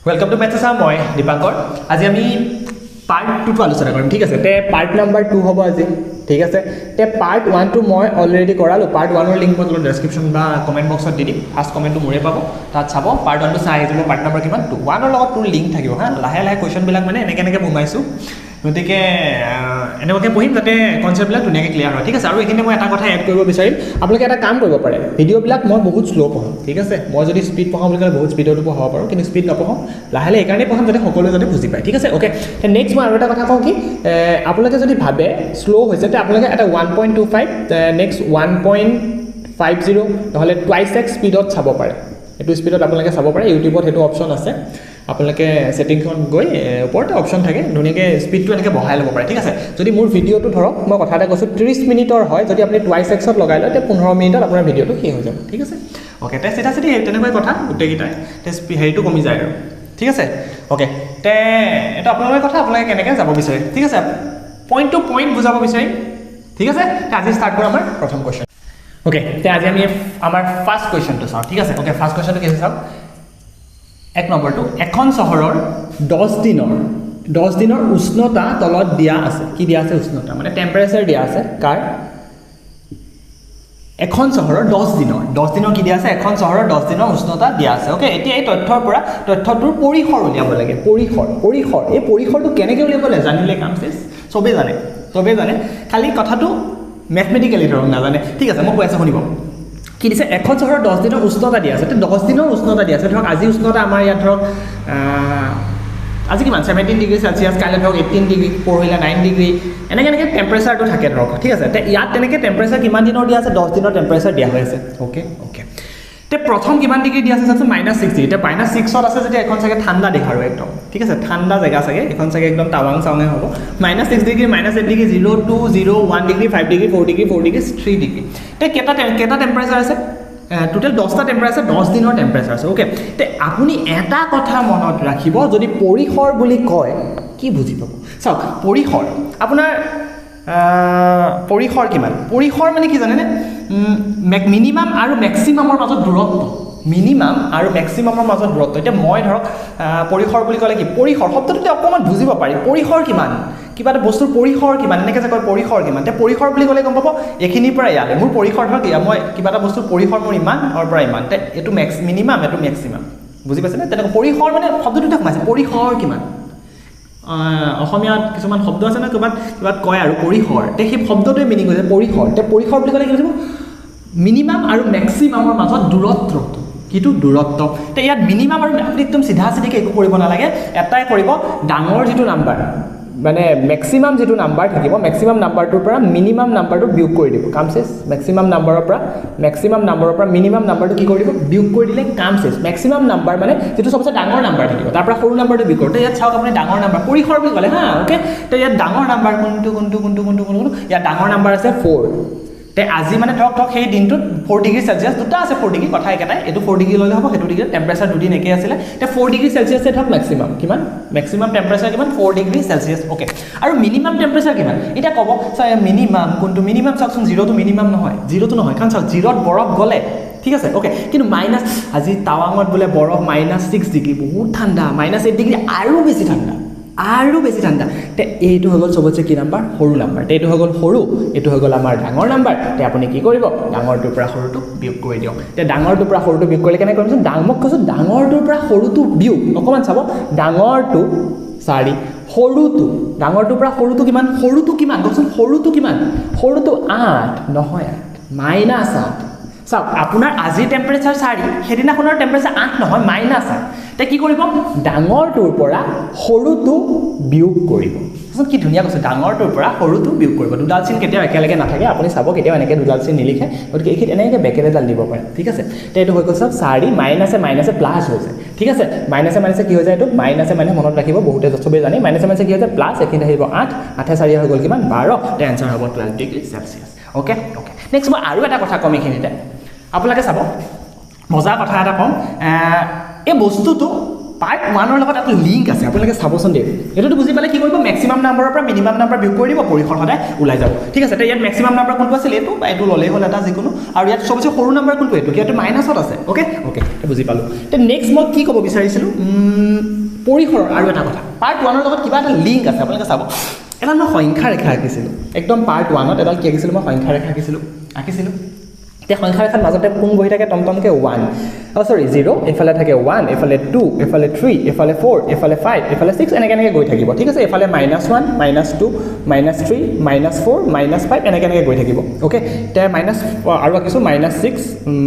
Welcome to maths Assam. মই দীপাংকৰ। আজি আমি পাৰ্ট টুটো আলোচনা কৰিম, ঠিক আছে? তে পাৰ্ট নাম্বাৰ 2 হ'ব আজি, ঠিক আছে? তে পাৰ্ট 1টো মই অলৰেডি কৰালোঁ। পাৰ্ট 1ৰ লিংক মই তলত ডেছক্ৰিপশ্যন বা কমেণ্ট বক্সত দি দিম। ফাৰ্ষ্ট কমেণ্টটো মোৰে পাব, তাত চাব পাৰ্ট 1টো চাই আহি যাব। পাৰ্ট নাম্বাৰ কিমান? 2। 1ৰ লগত 2ৰ লিংক থাকিব। হা, লাহে লাহে কুৱেশ্যনবিলাক মানে এনেকৈ এনেকৈ সোমাইছোঁ, গতিকে এনেকুৱাকৈ পঢ়িম যাতে কনচেপ্টবিলাক ধুনীয়াকৈ ক্লিয়াৰ হয়, ঠিক আছে? আৰু এইখিনিতে মই এটা কথা এড কৰিব বিচাৰিম, আপোনালোকে এটা কাম কৰিব পাৰে। ভিডিঅ'বিলাক মই বহুত শ্ল' পঢ়াওঁ, ঠিক আছে? মই যদি স্পীড পঢ়াওঁ বুলি ক'লে বহুত স্পীডতো পঢ়াব পাৰোঁ, কিন্তু স্পীড নপঢ়াওঁ, লাহে লাহে এইকাৰণেই পঢ়াম যাতে সকলোৱে যাতে বুজি পায়, ঠিক আছে? অ'কে, নেক্সট মই আৰু এটা কথা কওঁ কি, আপোনালোকে যদি ভাবে শ্ল' হৈছে, তে আপোনালোকে এটা 1.25, নেক্সট 1.50, নহ'লে টুৱাইচ এক্স স্পীডত চাব পাৰে। এইটো স্পীডত আপোনালোকে চাব পাৰে, ইউটিউবত সেইটো অপশ্যন আছে। আপোনালোকে ছেটিংখন গৈ ওপৰতে অপশ্যন থাকে, ধুনীয়াকৈ স্পীডটো এনেকৈ বঢ়াই ল'ব পাৰে, ঠিক আছে? যদি মোৰ ভিডিঅ'টো ধৰক মই কথা এটা কৈছোঁ 30 মিনিটৰ হয়, যদি আপুনি টুৱাইচ এক্সত লগাই লয়, তেতিয়া 15 মিনিটত আপোনাৰ ভিডিঅ'টো শেষ হৈ যাব, ঠিক আছে? অ'কে, তে চিধা চিধি তেনেকুৱাই কথা গোটেইকেইটাই, তে হেৰিটো কমি যায় আৰু, ঠিক আছে? অ'কে, তে এইটো আপোনালোকৰ কথা, আপোনালোকে কেনেকৈ যাব বিচাৰে, ঠিক আছে? পইণ্ট টু পইণ্ট বুজাব বিচাৰিম, ঠিক আছে? তে আজি ষ্টাৰ্ট কৰোঁ আমাৰ প্ৰথম কুৱেশ্যন। অ'কে, তে আজি আমি আমাৰ ফাৰ্ষ্ট কুৱেশ্যনটো চাওঁ, ঠিক আছে? অ'কে, ফাৰ্ষ্ট কুৱেশ্যনটো কি আছে চাওক। 1 নম্বৰটো, এখন চহৰৰ 10 দিনৰ উষ্ণতা তলত দিয়া আছে। কি দিয়া আছে? উষ্ণতা মানে টেম্পাৰেচাৰ দিয়া আছে। কাৰ? এখন চহৰৰ 10 দিনৰ কি দিয়া আছে? এখন চহৰৰ 10 দিনৰ উষ্ণতা দিয়া আছে। অ'কে, এতিয়া এই তথ্যৰ পৰা তথ্যটোৰ পৰিসৰ উলিয়াব লাগে। পৰিসৰ, পৰিসৰ, এই পৰিসৰটো কেনেকৈ উলিয়াব লাগে জানিলে কাম চেছ, চবেই জানে, চবেই জানে, খালি কথাটো মেথমেটিকেলি ধৰক নাজানে, ঠিক আছে? মই কৈ আছোঁ শুনিব। কি দিছে? এখন চহৰৰ 10 দিনৰ উষ্ণতা দিয়া আছে। 10 দিনৰ উষ্ণতা দিয়া আছে। ধৰক আজি উষ্ণতা আমাৰ ইয়াত ধৰক আজি কিমান 17 ডিগ্ৰী চেলচিয়াছ, কাইলৈ ধৰক 18 ডিগ্ৰী, পৰহিলৈ 9 ডিগ্ৰী, এনেকৈ এনেকৈ টেম্পাৰেচাৰটো থাকে ধৰক, ঠিক আছে? তে ইয়াত তেনেকৈ টেম্পাৰেচাৰ কিমান দিনৰ দিয়া আছে? 10 দিনৰ টেম্পাৰেচাৰ দিয়া হৈ আছে। অ'কে, অ'কে, তে প্ৰথম কিমান ডিগ্ৰী দিয়া আছে চাওকচোন, -6 ডিগ্ৰী। এতিয়া -6ত আছে যেতিয়া এখন চাগে ঠাণ্ডা দেশ আৰু একদম, ঠিক আছে? ঠাণ্ডা জেগা চাগে এখন, চাগে একদম টাৱাং চাৱাঙে হ'ব। -6 degree, -8 degree, 0, 2, 0, 1 degree, 5 degree, 4 degree, 4 degree, 3 degree. তে কেইটা টেম্পাৰেচাৰ আছে? টোটেল 10টা টেম্পাৰেচাৰ, 10 দিনৰ টেম্পাৰেচাৰ আছে। অ'কে, তে আপুনি এটা কথা মনত ৰাখিব, যদি পৰিসৰ বুলি কয় কি বুজি পাব? চাওক, পৰিসৰ আপোনাৰ পৰিসৰ কিমান? পৰিসৰ মানে কি জানেনে? মিনিমাম আৰু মেক্সিমামৰ মাজত দূৰত্ব, মিনিমাম আৰু মেক্সিমামৰ মাজত দূৰত্ব। এতিয়া মই ধৰক পৰিসৰ বুলি ক'লে কি, পৰিসৰ শব্দটোতে অকণমান বুজিব পাৰি। পৰিসৰ কিমান? কিবা এটা বস্তুৰ পৰিসৰ কিমান, এনেকৈ যে কয় পৰিসৰ কিমান। এতিয়া পৰিসৰ বুলি ক'লে গম পাব এইখিনিৰ পৰা ইয়ালৈ মোৰ পৰিসৰ, ধৰক মই কিবা এটা বস্তুৰ পৰিসৰ মোৰ ইমানৰ পৰা ইমান, তে এইটো মিনিমাম, এইটো মেক্সিমাম, বুজি পাইছেনে? তেনেকুৱা পৰিসৰ মানে শব্দটোতে সোমাইছে পৰিসৰ কিমান। অসমীয়াত কিছুমান শব্দ আছে নহয়, ক'ৰবাত কিবাত কয় আৰু পৰিসৰ, তে সেই শব্দটোৱে মিনিং হৈছে পৰিসৰ। তে পৰিসৰ বুলি ক'লে কি বুজিব? মিনিমাম আৰু মেক্সিমামৰ মাজত দূৰত্বটো, কিটো দূৰত্ব। তে ইয়াত মিনিমাম আৰু আপুনি একদম চিধা চিধিকৈ একো কৰিব নালাগে, এটাই কৰিব, ডাঙৰ যিটো নাম্বাৰ মানে মেক্সিমাম যিটো নাম্বাৰ থাকিব, মেক্সিমাম নাম্বাৰটোৰ পৰা মিনিমাম নাম্বাৰটো বিয়োগ কৰি দিব, কাম চেছ। মেক্সিমাম নাম্বাৰৰ পৰা মিনিমাম নাম্বাৰটো কি কৰি দিব? বিয়োগ কৰি দিলে কাম চেছ। মেক্সিমাম নাম্বাৰ মানে যিটো চবচে ডাঙৰ নাম্বাৰ থাকিব, তাৰ পৰা সৰু নাম্বাৰটো বিয়োগ কৰোঁ। ইয়াত চাওক আপুনি ডাঙৰ নাম্বাৰ পৰিসৰ বুলি ক'লে, হা, অ'কে। তো ইয়াত ডাঙৰ নাম্বাৰ কোনটো কোনটো কোনটো কোনটো কোনটো কোনটো? ইয়াত ডাঙৰ নাম্বাৰ আছে 4। তে আজি মানে ধৰক সেই দিনটোত 4 ডিগ্ৰী চেলচিয়াছ, দুটা আছে 4 ডিগ্ৰী, কথা একেটাই, এইটো 4 ডিগ্ৰী ল'লে হ'ব, সেইটো ডিগ্ৰী টেম্পাৰেচাৰ দুদিন একেই আছিলে। তে 4 ডিগ্ৰী চেলচিয়াছে ধৰক মেক্সিমাম কিমান? মেক্সিমাম টেম্পাৰেচাৰ কিমান? 4 ডিগ্ৰী চেলচিয়াছ। অ'কে, আৰু মিনিমাম টেম্পাৰেচাৰ কিমান? এতিয়া ক'ব ছাৰ মিনিমাম কোনটো? মিনিমাম চাওকচোন, 0টো মিনিমাম নহয়, 0টো নহয়, কাৰণ চাওক 0ত বৰফ গ'লে, ঠিক আছে? অ'কে, কিন্তু মাইনাছ, আজি টাৱাঙত বোলে বৰফ -6 ডিগ্ৰী, বহুত ঠাণ্ডা, -8 ডিগ্ৰী আৰু বেছি ঠাণ্ডা, আৰু বেছি ঠাণ্ডা। তে এইটো হৈ গ'ল চবতছে কি নাম্বাৰ? সৰু নাম্বাৰ। তে এইটো হৈ গ'ল সৰু, এইটো হৈ গ'ল আমাৰ ডাঙৰ নাম্বাৰ। তে আপুনি কি কৰিব? ডাঙৰটোৰ পৰা সৰুটো বিয়োগ কৰি দিয়ক। তে ডাঙৰটোৰ পৰা সৰুটো বিয়োগ কৰিলে কেনেকৈ কৰিমচোন? মই কৈছোঁ ডাঙৰটোৰ পৰা সৰুটো বিয়োগ, অকণমান চাব, ডাঙৰটো 4, সৰুটো, ডাঙৰটোৰ পৰা সৰুটো কিমান? সৰুটো কিমান কওকচোন? সৰুটো কিমান? সৰুটো 8, নহয় 8, -8। চাওক আপোনাৰ আজিৰ টেম্পাৰেচাৰ 4, সেইদিনাখনৰ টেম্পাৰেচাৰ 8 নহয়, -8। তে কি কৰিব? ডাঙৰটোৰ পৰা সৰুটো বিয়োগ কৰিব। কি ধুনীয়া কৈছোঁ, ডাঙৰটোৰ পৰা সৰুটো বিয়োগ কৰিব। দুডাল চিন কেতিয়াও একেলগে নাথাকে, আপুনি চাব কেতিয়াও এনেকৈ দুডাল চিন নিলিখে, গতিকে এইখিনিত এনেকৈ বেকেট এডাল দিব পাৰে, ঠিক আছে? তে এইটো হৈ গ'ল চাওক 4 মাইনাছে মাইনাছে প্লাছ হৈ যায়, ঠিক আছে? মাইনাছে মাইনাছে কি হৈ যায়? এইটো মাইনাছে মাইনাছে মনত ৰাখিব, বহুতে চবেই জানে, মাইনাছে মাইনাছে কি হৈ যায়? প্লাছ, এইখিনিত আহিব 8, 8 4 হৈ গ'ল কিমান? 12। তে এনচাৰ হ'ব 12 degree Celsius. Okay, okay, next মই আৰু এটা কথা ক'ম এইখিনিতে, আপোনালোকে চাব, মজা কথা এটা ক'ম। এই বস্তুটো পাৰ্ট ওৱানৰ লগত এটা লিংক আছে, আপোনালোকে চাবচোন দেই। এইটোতো বুজি পালে কি কৰিব, মেক্সিমাম নাম্বাৰৰ পৰা মিনিমাম নাম্বাৰ বিয়োগ কৰি দিব, পৰিসৰ সদায় ওলাই যাব। ঠিক আছে, ইয়াত মেক্সিমাম নাম্বাৰ কোনটো আছিল, এইটো বা এইটো ল'লেই হ'ল এটা যিকোনো, আৰু ইয়াত চবচে সৰু নাম্বাৰ কোনটো, এইটো, ইয়াতে মাইনাছত আছে। অ'কে অ'কে, বুজি পালোঁ। এতিয়া নেক্সট মই কি ক'ব বিচাৰিছিলোঁ, পৰিসৰৰ আৰু এটা কথা, পাৰ্ট ওৱানৰ লগত কিবা এটা লিংক আছে, আপোনালোকে চাব। এডাল মই সংখ্যা ৰেখা আঁকিছিলোঁ, একদম পাৰ্ট ওৱানত এডাল কি আঁকিছিলোঁ, মই সংখ্যা ৰেখা আঁকিছিলোঁ। এতিয়া সংখ্যা ৰেখাৰ মাজতে কোন বহি থাকে, টমটমকৈ ওৱান, অ' চৰি জিৰ', এইফালে থাকে ওৱান, এইফালে টু, এইফালে থ্ৰী, এইফালে ফ'ৰ, এইফালে ফাইভ, এইফালে ছিক্স, এনেকৈ এনেকৈ গৈ থাকিব। ঠিক আছে, এইফালে minus one, minus two, minus three, minus four, minus five, এনেকৈ এনেকৈ গৈ থাকিব। অ'কে, এতিয়া মাইনাছ আৰু আঁকিছোঁ, minus six,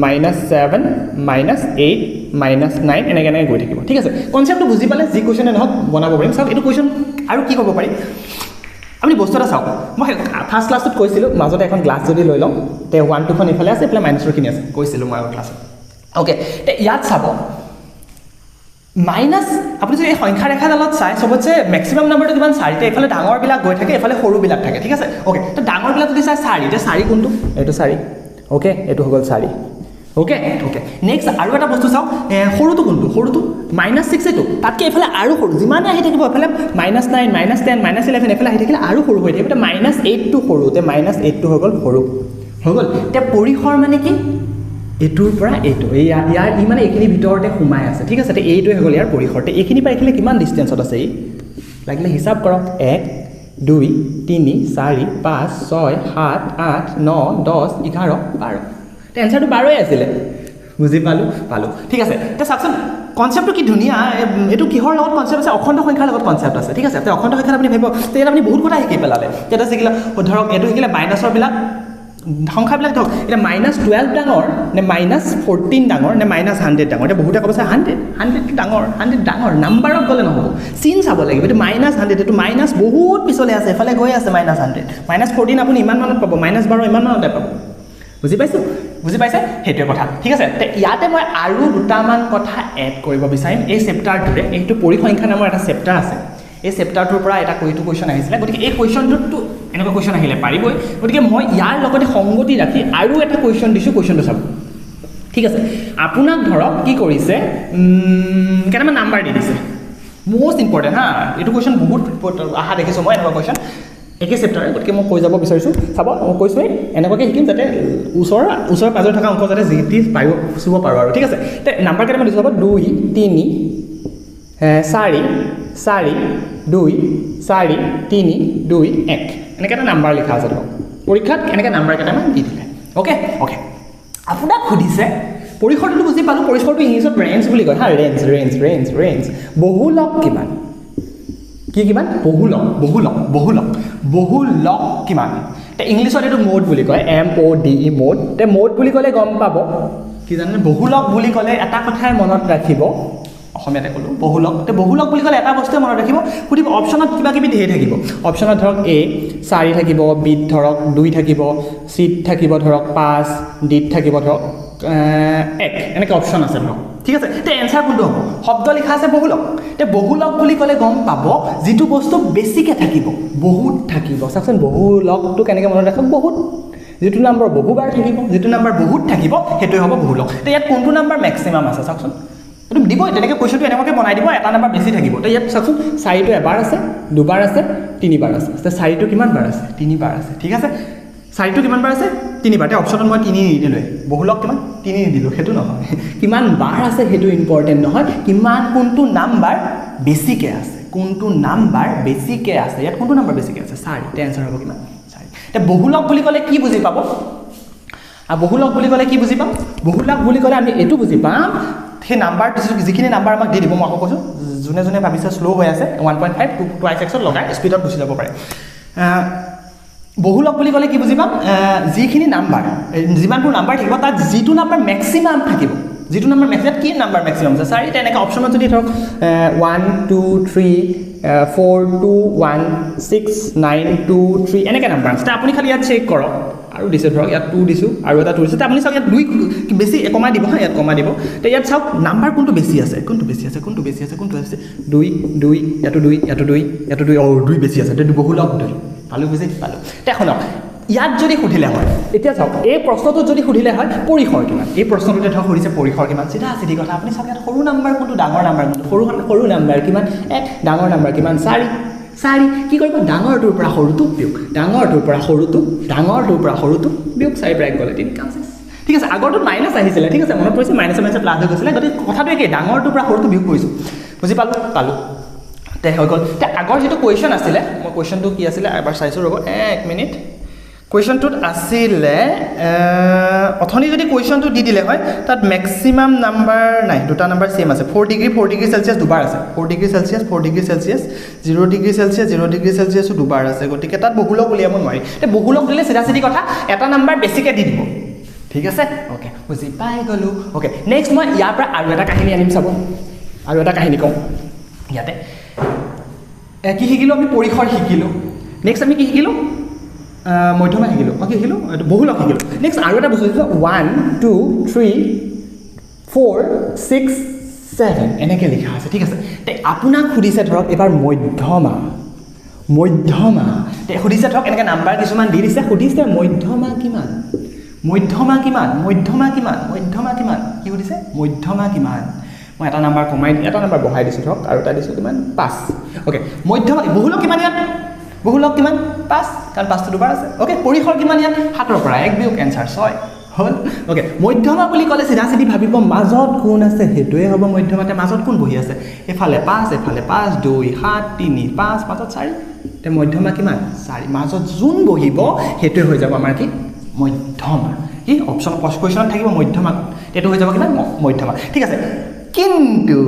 minus seven, minus eight, minus nine, এনেকৈ এনেকৈ গৈ থাকিব। ঠিক আছে, কনচেপ্টটো বুজি পালে যি কুৱেশ্যনে নহওক বনাব পাৰিম। চাওক এইটো কুৱেশ্যন আৰু কি ক'ব পাৰি, আপুনি বস্তু এটা চাওক, মই ফাৰ্ষ্ট ক্লাছটোত কৈছিলোঁ, মাজতে এখন গ্লাছ যদি লৈ লওঁ, তে ওৱান টুখন ইফালে আছে, এইফালে মাইনাছৰখিনি আছে, কৈছিলোঁ মই আগৰ ক্লাছত। অ'কে, তে ইয়াত চাব মাইনাছ, আপুনি যদি এই সংখ্যা ৰেখাডালত চাই চবতছে মেক্সিমাম নাম্বাৰটো কিমান, চাৰি। এইফালে ডাঙৰবিলাক গৈ থাকে, এইফালে সৰুবিলাক থাকে। ঠিক আছে, অ'কে, তো ডাঙৰবিলাক যদি চাই চাৰি, এতিয়া চাৰি কোনটো, এইটো চাৰি। অ'কে, এইটো হৈ গ'ল চাৰি। অ'কে অ'কে, নেক্সট আৰু এটা বস্তু চাওক, সৰুটো কোনটো, সৰুটো মাইনাছ ছিক্স, এইটো তাতকৈ এইফালে আৰু সৰু, যিমানে আহি থাকিব এইফালে minus nine, minus ten, minus 11, এইফালে আহি থাকিলে আৰু সৰু হৈ থাকিব। এতিয়া মাইনাছ এইটটো সৰু, এতিয়া মাইনাছ এইটটো হৈ গ'ল সৰু হৈ গ'ল। এতিয়া পৰিসৰ মানে কি, এইটোৰ পৰা এইটো, এই ইয়াৰ ই মানে এইখিনিৰ ভিতৰতে সোমাই আছে। ঠিক আছে, এতিয়া এইটোৱে হৈ গ'ল ইয়াৰ পৰিসৰ। এতিয়া এইখিনিৰ পৰা এইখিনি কিমান ডিষ্টেঞ্চত আছে, ই লাগিলে হিচাপ কৰক, 1 2 3 4 5 6 7 8 9 10 11 12। এনচাৰটো 12 আছিলে। বুজি পালোঁ পালোঁ। ঠিক আছে, এতিয়া চাওকচোন কনচেপ্টটো কি ধুনীয়া, এইটো কিহৰ লগত কনচেপ্ট আছে, অখণ্ড সংখ্যাৰ লগত কনচেপ্ট আছে। ঠিক আছে, অখণ্ড সংখ্যাত আপুনি ভাবিব, তেতিয়া আপুনি বহুত কথা শিকি পেলালে। তেতিয়া শিকিলে ধৰক এইটো শিকিলে মাইনাছৰবিলাক সংখ্যাবিলাক ধৰক, এতিয়া মাইনাছ 12 ডাঙৰ নে মাইনাছ 14 ডাঙৰ নে মাইনাছ 100 ডাঙৰ? এতিয়া বহুতে ক'ব ছাৰ 100, 100টো ডাঙৰ, 100 ডাঙৰ, নাম্বাৰত গ'লে নহ'ব, চিন চাব লাগিব। এইটো মাইনাছ 100, এইটো মাইনাছ বহুত পিছলৈ আছে, এফালে গৈ আছে মাইনাছ 100, মাইনাছ 14 আপুনি ইমান মানত পাব, মাইনাছ 12 ইমান মানতে পাব। বুজি পাইছোঁ, বুজি পাইছে, সেইটোৱে কথা। ঠিক আছে, ইয়াতে মই আৰু দুটামান কথা এড কৰিব বিচাৰিম এই চেপ্টাৰটোৰে। এইটো পৰিসংখ্যা নামৰ এটা চেপ্টাৰ আছে, এই চেপ্টাৰটোৰ পৰা এটা এইটো কুৱেশ্যন আহিছিলে, গতিকে এই কুৱেশ্যনটোততো এনেকুৱা কুৱেশ্যন আহিলে পাৰিবই, গতিকে মই ইয়াৰ লগতে সংগতি ৰাখি আৰু এটা কুৱেশ্যন দিছোঁ, কুৱেশ্যনটো চাব। ঠিক আছে, আপোনাক ধৰক কি কৰিছে, কেইটামান নাম্বাৰ দি দিছে, মষ্ট ইম্পৰ্টেণ্ট হা, এইটো কুৱেশ্যন বহুত অহা দেখিছোঁ মই এনেকুৱা কুৱেশ্যন একে চেপ্টাৰে, গতিকে মই কৈ যাব বিচাৰিছোঁ। চাব, মই কৈছোঁৱেই এনেকুৱাকৈ শিকিম যাতে ওচৰে পাজৰে থকা অংক যাতে যি টি পাৰিব চুব পাৰোঁ আৰু। ঠিক আছে, তে নাম্বাৰ কেইটামান দিছোঁ, চাব 2 3 4 4 2 4 3 2 1, এনেকৈ এটা নাম্বাৰ লিখা আছে ধৰক, পৰীক্ষাত এনেকৈ নাম্বাৰ কেইটামান দি দিলে। অ'কে অ'কে, আপোনাক সুধিছে পৰিসৰটোতো বুজি পালোঁ, পৰিসৰটো ইংলিছত ৰেঞ্জ বুলি কয় হা, ৰেঞ্জ ৰেঞ্জ ৰেঞ্জ ৰেঞ্জ, বহুলক কিমান, কি কিমান, বহুলক বহুলক বহুলক বহুলক কিমান। এতিয়া ইংলিছত এইটো মোড বুলি কয়, MODE mode. এতিয়া মোড বুলি ক'লে গম পাব কি জানেনে, বহুলক বুলি ক'লে এটা কথাই মনত ৰাখিব, অসমীয়াতে ক'লোঁ বহুলক। এতিয়া বহুলক বুলি ক'লে এটা বস্তুৱে মনত ৰাখিব, সুধিব অপশ্যনত কিবা কিবি ধেৰ থাকিব, অপশ্যনত ধৰক এ 4 থাকিব, বিত ধৰক 2 থাকিব, চিত থাকিব ধৰক 5, ডিত থাকিব ধৰক 1, এনেকৈ অপশ্যন আছে ধৰক। ঠিক আছে, এতিয়া এনচাৰ কোনটো হ'ব, শব্দ লিখা আছে বহুলক। এতিয়া বহুলক বুলি ক'লে গম পাব যিটো বস্তু বেছিকৈ থাকিব, বহুত থাকিব। চাওকচোন বহুলকটো কেনেকৈ মনত ৰাখক, বহুত, যিটো নাম্বাৰ বহুবাৰ থাকিব, যিটো নাম্বাৰ বহুত থাকিব সেইটোৱে হ'ব বহুলক। এতিয়া ইয়াত কোনটো নাম্বাৰ মেক্সিমাম আছে চাওকচোন, এইটো দিবই তেনেকৈ কুৱেশ্যনটো এনেকুৱাকৈ বনাই দিব, এটা নাম্বাৰ বেছি থাকিব। এতিয়া ইয়াত চাওকচোন 4টো এবাৰ আছে, দুবাৰ আছে, তিনিবাৰ আছে। এতিয়া 4টো কিমান বাৰ আছে, তিনিবাৰ আছে। ঠিক আছে, 4টো কিমান বাৰ আছে, তিনিবাৰ। এতিয়া অপশ্যনত মই 3 নিদিলোৱে, বহুলক কিমান 3 নিদিলোঁ, সেইটো নহয়, কিমান বাৰ আছে সেইটো ইম্পৰ্টেণ্ট নহয়, কিমান কোনটো নাম্বাৰ বেছিকৈ আছে, কোনটো নাম্বাৰ বেছিকৈ আছে। ইয়াত কোনটো নাম্বাৰ বেছিকৈ আছে, 4। এতিয়া এনচাৰ হ'ব কিমান, 4। এতিয়া বহুলক বুলি ক'লে কি বুজি পাব, আৰু বহুলক বুলি ক'লে কি বুজি পাম, বহুলক বুলি ক'লে আমি এইটো বুজি পাম, সেই নাম্বাৰটো যিখিনি নাম্বাৰ আমাক দি দিব, মই আকৌ কৈছোঁ যোনে যোনে ভাবিছে শ্ল' হৈ আছে, 1.5 2x লগাই স্পীডত গুচি যাব পাৰে। বহুলক বুলি ক'লে কি বুজি পাম, যিখিনি নাম্বাৰ, যিমানবোৰ নাম্বাৰ থাকিব তাত যিটো নাম্বাৰ মেক্সিমাম থাকিব, যিটো নাম্বাৰ মেক্সিমাম, কি নাম্বাৰ মেক্সিমাম আছে 4। তেনেকৈ অপশ্যনত যদি ধৰক 1 2 3 4 2 1 6 9 2 3 এনেকৈ নাম্বাৰ আছে, আপুনি খালি ইয়াত চেক কৰক, আৰু দিছে ধৰক ইয়াত 2 দিছোঁ আৰু এটা 2 দিছোঁ, আপুনি চাওক ইয়াত 2 বেছি কমাই দিব, হা ইয়াত কমাই দিব। এতিয়া ইয়াত চাওক নাম্বাৰ কোনটো বেছি আছে, কোনটো বেছি আছে, কোনটো বেছি আছে, কোনটো আছে, 2 2, ইয়াতো 2, ইয়াতো 2, ইয়াতো 2, অ' 2 বেছি আছে, এইটো বহুলক 2 পালোঁ, বুজি পালোঁ। এতিয়া শুনক ইয়াত যদি সুধিলে হয়, এতিয়া চাওক এই প্ৰশ্নটোত যদি সুধিলে হয় পৰিসৰ কিমান, এই প্ৰশ্নটোতে ধৰক সুধিছে পৰিসৰ কিমান, চিধা চিধি কথা। আপুনি চাওক ইয়াত সৰু নাম্বাৰ কোনটো, ডাঙৰ নাম্বাৰ কোনটো, সৰু নাম্বাৰ কিমান 1, ডাঙৰ নাম্বাৰ কিমান 4, 4। কি কৰিব? ডাঙৰটোৰ পৰা সৰুটো বিয়োগ, ডাঙৰটোৰ পৰা সৰুটো, ডাঙৰটোৰ পৰা সৰুটো বিয়োগ, 4 পৰা 1 গ'লে 3, কাম শেষ। ঠিক আছে, আগৰটোত মাইনাছ আহিছিলে, ঠিক আছে, মনত পৰিছে, মাইনাছে মাইনাছে প্লাছ হৈ গৈছিলে, গতিকে কথাটো একেই, ডাঙৰটোৰ পৰা সৰুটো বিয়োগ কৰিছোঁ। বুজি পালোঁ? পালোঁ। তে হৈ গ'ল। তে আগৰ যিটো কুৱেশ্যন আছিলে, মই কুৱেশ্যনটো কি আছিলে এবাৰ চাইছোঁ, ৰ'ব 1 মিনিট। কুৱেশ্যনটোত আছিলে অথনি যদি কুৱেশ্যনটো দি দিলে হয়, তাত মেক্সিমাম নাম্বাৰ নাই, দুটা নাম্বাৰ ছেইম আছে, 4 ডিগ্ৰী 4 ডিগ্ৰী চেলচিয়াছ দুবাৰ আছে, 4 degree Celsius 4 degree Celsius, 0 degree Celsius 0 degree চেলচিয়াছো দুবাৰ আছে, গতিকে তাত বহুলক উলিয়াব নোৱাৰি। তে বহুলক দিলে চিধা চিধি কথা, এটা নাম্বাৰ বেছিকৈ দি দিব। ঠিক আছে, অ'কে, বুজি পাই গ'লোঁ। অ'কে, নেক্সট মই ইয়াৰ পৰা আৰু এটা কাহিনী আনিম, চাব, আৰু এটা কাহিনী কওঁ। ইয়াতে কি শিকিলোঁ আমি? পৰিসৰ শিকিলোঁ। নেক্সট আমি কি শিকিলোঁ? মধ্যমা শিকিলোঁ। কি শিকিলোঁ? এইটো বহুলক শিকিলোঁ। নেক্সট আৰু এটা বস্তু শিকিলোঁ, 1 2 3 4 6 7 এনেকৈ লিখা আছে। ঠিক আছে, তে আপোনাক সুধিছে ধৰক এইবাৰ মধ্যমা, মধ্যমা তে সুধিছে ধৰক এনেকৈ নাম্বাৰ কিছুমান দি দিছে, সুধিছে মধ্যমা কিমান, মধ্যমা কিমান, মধ্যমা কিমান, মধ্যমা কিমান, কি সুধিছে? মধ্যমা কিমান। মই এটা নাম্বাৰ কমাই এটা নাম্বাৰ বঢ়াই দিছোঁ ধৰক, আৰু এটা দিছোঁ কিমান? 5। অ'কে, মধ্যমা বহুলক কিমান ইয়াত? বহুলক কিমান? 5, কাৰণ 5টো দুবাৰ আছে। অ'কে, পৰিসৰ কিমান ইয়াত? 7ৰ পৰা 1 বিয়োগ, এনচাৰ 6 হ'ল। অ'কে, মধ্যমা বুলি ক'লে চিধা চিধি ভাবিব মাজত কোন আছে, সেইটোৱে হ'ব মধ্যমাতে। মাজত কোন বহি আছে? এইফালে 5, এইফালে 5, 2 7 3 5, 5ত 4। তে মধ্যমা কিমান? 4। মাজত যোন বহিব সেইটোৱে হৈ যাব আমাৰ কি? মধ্যমা। কি অপশ্যন কুৱেশ্যনত থাকিব মধ্যমা, এইটো হৈ যাব কিমান? মধ্যমা। ঠিক আছে, কিন্তু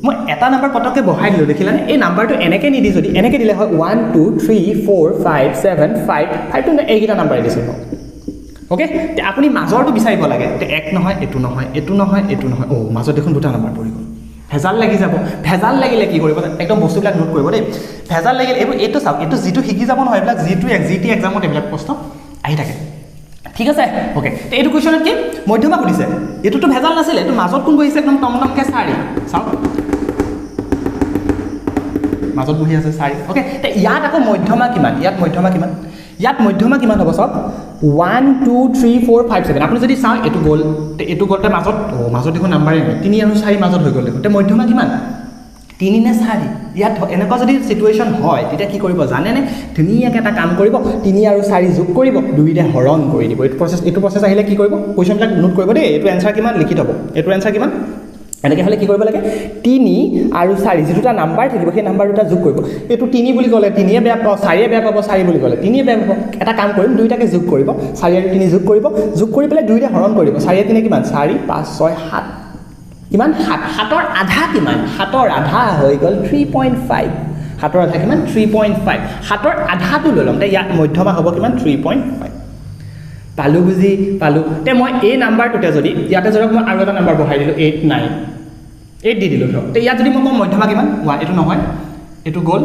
মই এটা নাম্বাৰ পটককৈ বঢ়াই দিলোঁ, দেখিলানে? এই নাম্বাৰটো এনেকৈ নিদি যদি এনেকৈ দিলে হয় 1 2 3 4 5 7 5 5টো এইকেইটা নাম্বাৰে দিছোঁ। অ'কে, তে আপুনি মাজৰটো বিচাৰিব লাগে। তে 1 নহয়, এইটো নহয়, এইটো নহয়, এইটো নহয়, অ' মাজত দেখোন দুটা নাম্বাৰ পৰি গ'ল, ভেজাল লাগি যাব। ভেজাল লাগিলে কি কৰিব? একদম বস্তুবিলাক নোট কৰিব দেই। ভেজাল লাগিলে এইবোৰ, এইটো চাওক, এইটো যিটো শিকি যাব নহয়, এইবিলাক যিটো যি টি এক্সামত এইবিলাক প্ৰশ্ন আহি থাকে। ঠিক আছে, অ'কে, এইটো কুৱেশ্যনত কি মধ্যমা সুধিছে, এইটোতো ভেজাল নাছিলে, এইটো মাজত কোন বহিছে? একদম টমটমকৈ 4, চাওক মাজত বহি আছে 4। অ'কে, তে ইয়াত আকৌ মধ্যমা কিমান? ইয়াত মধ্যমা কিমান? ইয়াত মধ্যমা কিমান হ'ব চাওক, 1 2 3 4 5 7। আপুনি যদি চাওঁ এইটো গ'ল, এইটো গ'ল, তে মাজত, অ' মাজত দেখোন নাম্বাৰেই নাই, 3 আৰু 4 মাজত হৈ গ'ল দেখোন। তে মধ্যমা কিমান? 3 নে 4? ইয়াত এনেকুৱা যদি চিটুৱেশ্যন হয় তেতিয়া কি কৰিব জানেনে? ধুনীয়াকৈ এটা কাম কৰিব, 3 আৰু 4 যোগ কৰিব, 2ৰে হৰণ কৰি দিব। এইটো প্ৰচেছ আহিলে কি কৰিব? কুৱেশ্যনবিলাক নোট কৰিব দেই। এইটো এনচাৰ কিমান লিখি থ'ব, এইটো এনচাৰ কিমান। এনেকৈ হ'লে কি কৰিব লাগে? 3 আৰু 4 যি দুটা নাম্বাৰ থাকিব সেই নাম্বাৰ দুটা যোগ কৰিব। এইটো 3 বুলি ক'লে 3য়ে বেয়া পাব, 4য়ে বেয়া পাব, 4 বুলি ক'লে 3য়ে বেয়া পাব। এটা কাম কৰিম, দুইটাকে যোগ কৰিব, 4 আৰু 3 যোগ কৰিব, যোগ কৰি পেলাই 2ৰে হৰণ কৰিব। 4 3 কিমান? 4 5 6 7, কিমান? 7। 7ৰ আধা কিমান? 7ৰ আধা হৈ গ'ল 3.5। 7ৰ আধা কিমান? 3.5। 7ৰ আধাটো লৈ ল'ম, তে ইয়াত মধ্যমা হ'ব কিমান? 3.5। পালোঁ, বুজি পালোঁ। তে মই এই নাম্বাৰটোতে যদি ইয়াতে ধৰক মই আৰু এটা নাম্বাৰ বঢ়াই দিলোঁ, 8 9 8 দি দিলোঁ ধৰক। তে ইয়াত যদি মই কওঁ মধ্যমা কিমান? 1, এইটো নহয়, এইটো গ'ল,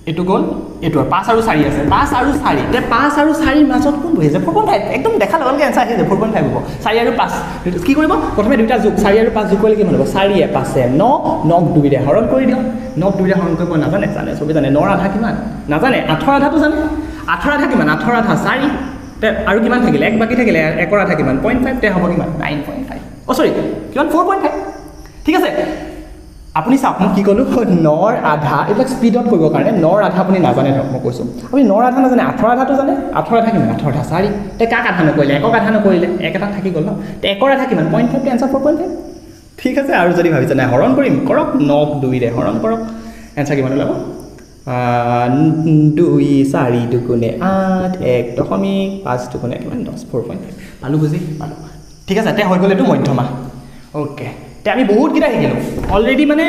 এইটো গ'ল, এইটো 5 আৰু 4 আছে, 5 আৰু 4। তে 5 আৰু 4ৰ মাজত কোন বহি আছে? 4.5। একদম দেখা লগে লগে এনচাৰ আহি যায়, 4.5 হ'ব। 4 আৰু 5 কি কৰিব? প্ৰথমে দুইটা যোগ, 4 আৰু 5 যোগ কৰিলে কিমান হ'ব? 4 5 9, 9ক 2ৰে হৰণ কৰি দিয়ক। 9ক 2ৰে হৰণ কৰিব নাজানে? জানে, চবেই জানে। 9ৰ আধা কিমান? নাজানে। 8ৰ আধাটো জানে। 8ৰ আধা কিমান? 8ৰ আধা 4। তে আৰু কিমান থাকিলে? 1 বাকী থাকিলে, 1ৰ আধা কিমান? 0.5। তে হ'ব কিমান? 9.5। অ' চৰি, কিমান? 4.5। ঠিক আছে, আপুনি চাওক মই কি ক'লোঁ, 9ৰ আধা, এইবিলাক স্পীডত কৰিবৰ কাৰণে। 9ৰ আধা আপুনি নাজানে ধৰক, মই কৈছোঁ আপুনি 9ৰ আধা নাজানে, 8ৰ আধাটো জানে। 8ৰ আধা কিমান? 8ৰ আধা 4। তে কাক আধা নকৰিলে? 1ক আধা নকৰিলে, 1 এটা থাকি গ'ল ন। তে 1ৰ আধা কিমান? 0.5। এনচাৰ 4.5। ঠিক আছে, আৰু যদি ভাবিছে নাই হৰণ কৰিম, কৰক, 9ক 2ৰে হৰণ কৰক, এনচাৰ কিমান ওলাব? 2 4 দুগুণে 8, 1.5 দুগুণে কিমান? 10, 4.5। পালোঁ, বুজি পালোঁ। ঠিক আছে, তে হৈ গ'ল এইটো মধ্যমা। অ'কে, তে আমি বহুতকেইটা শিকিলোঁ অলৰেডি, মানে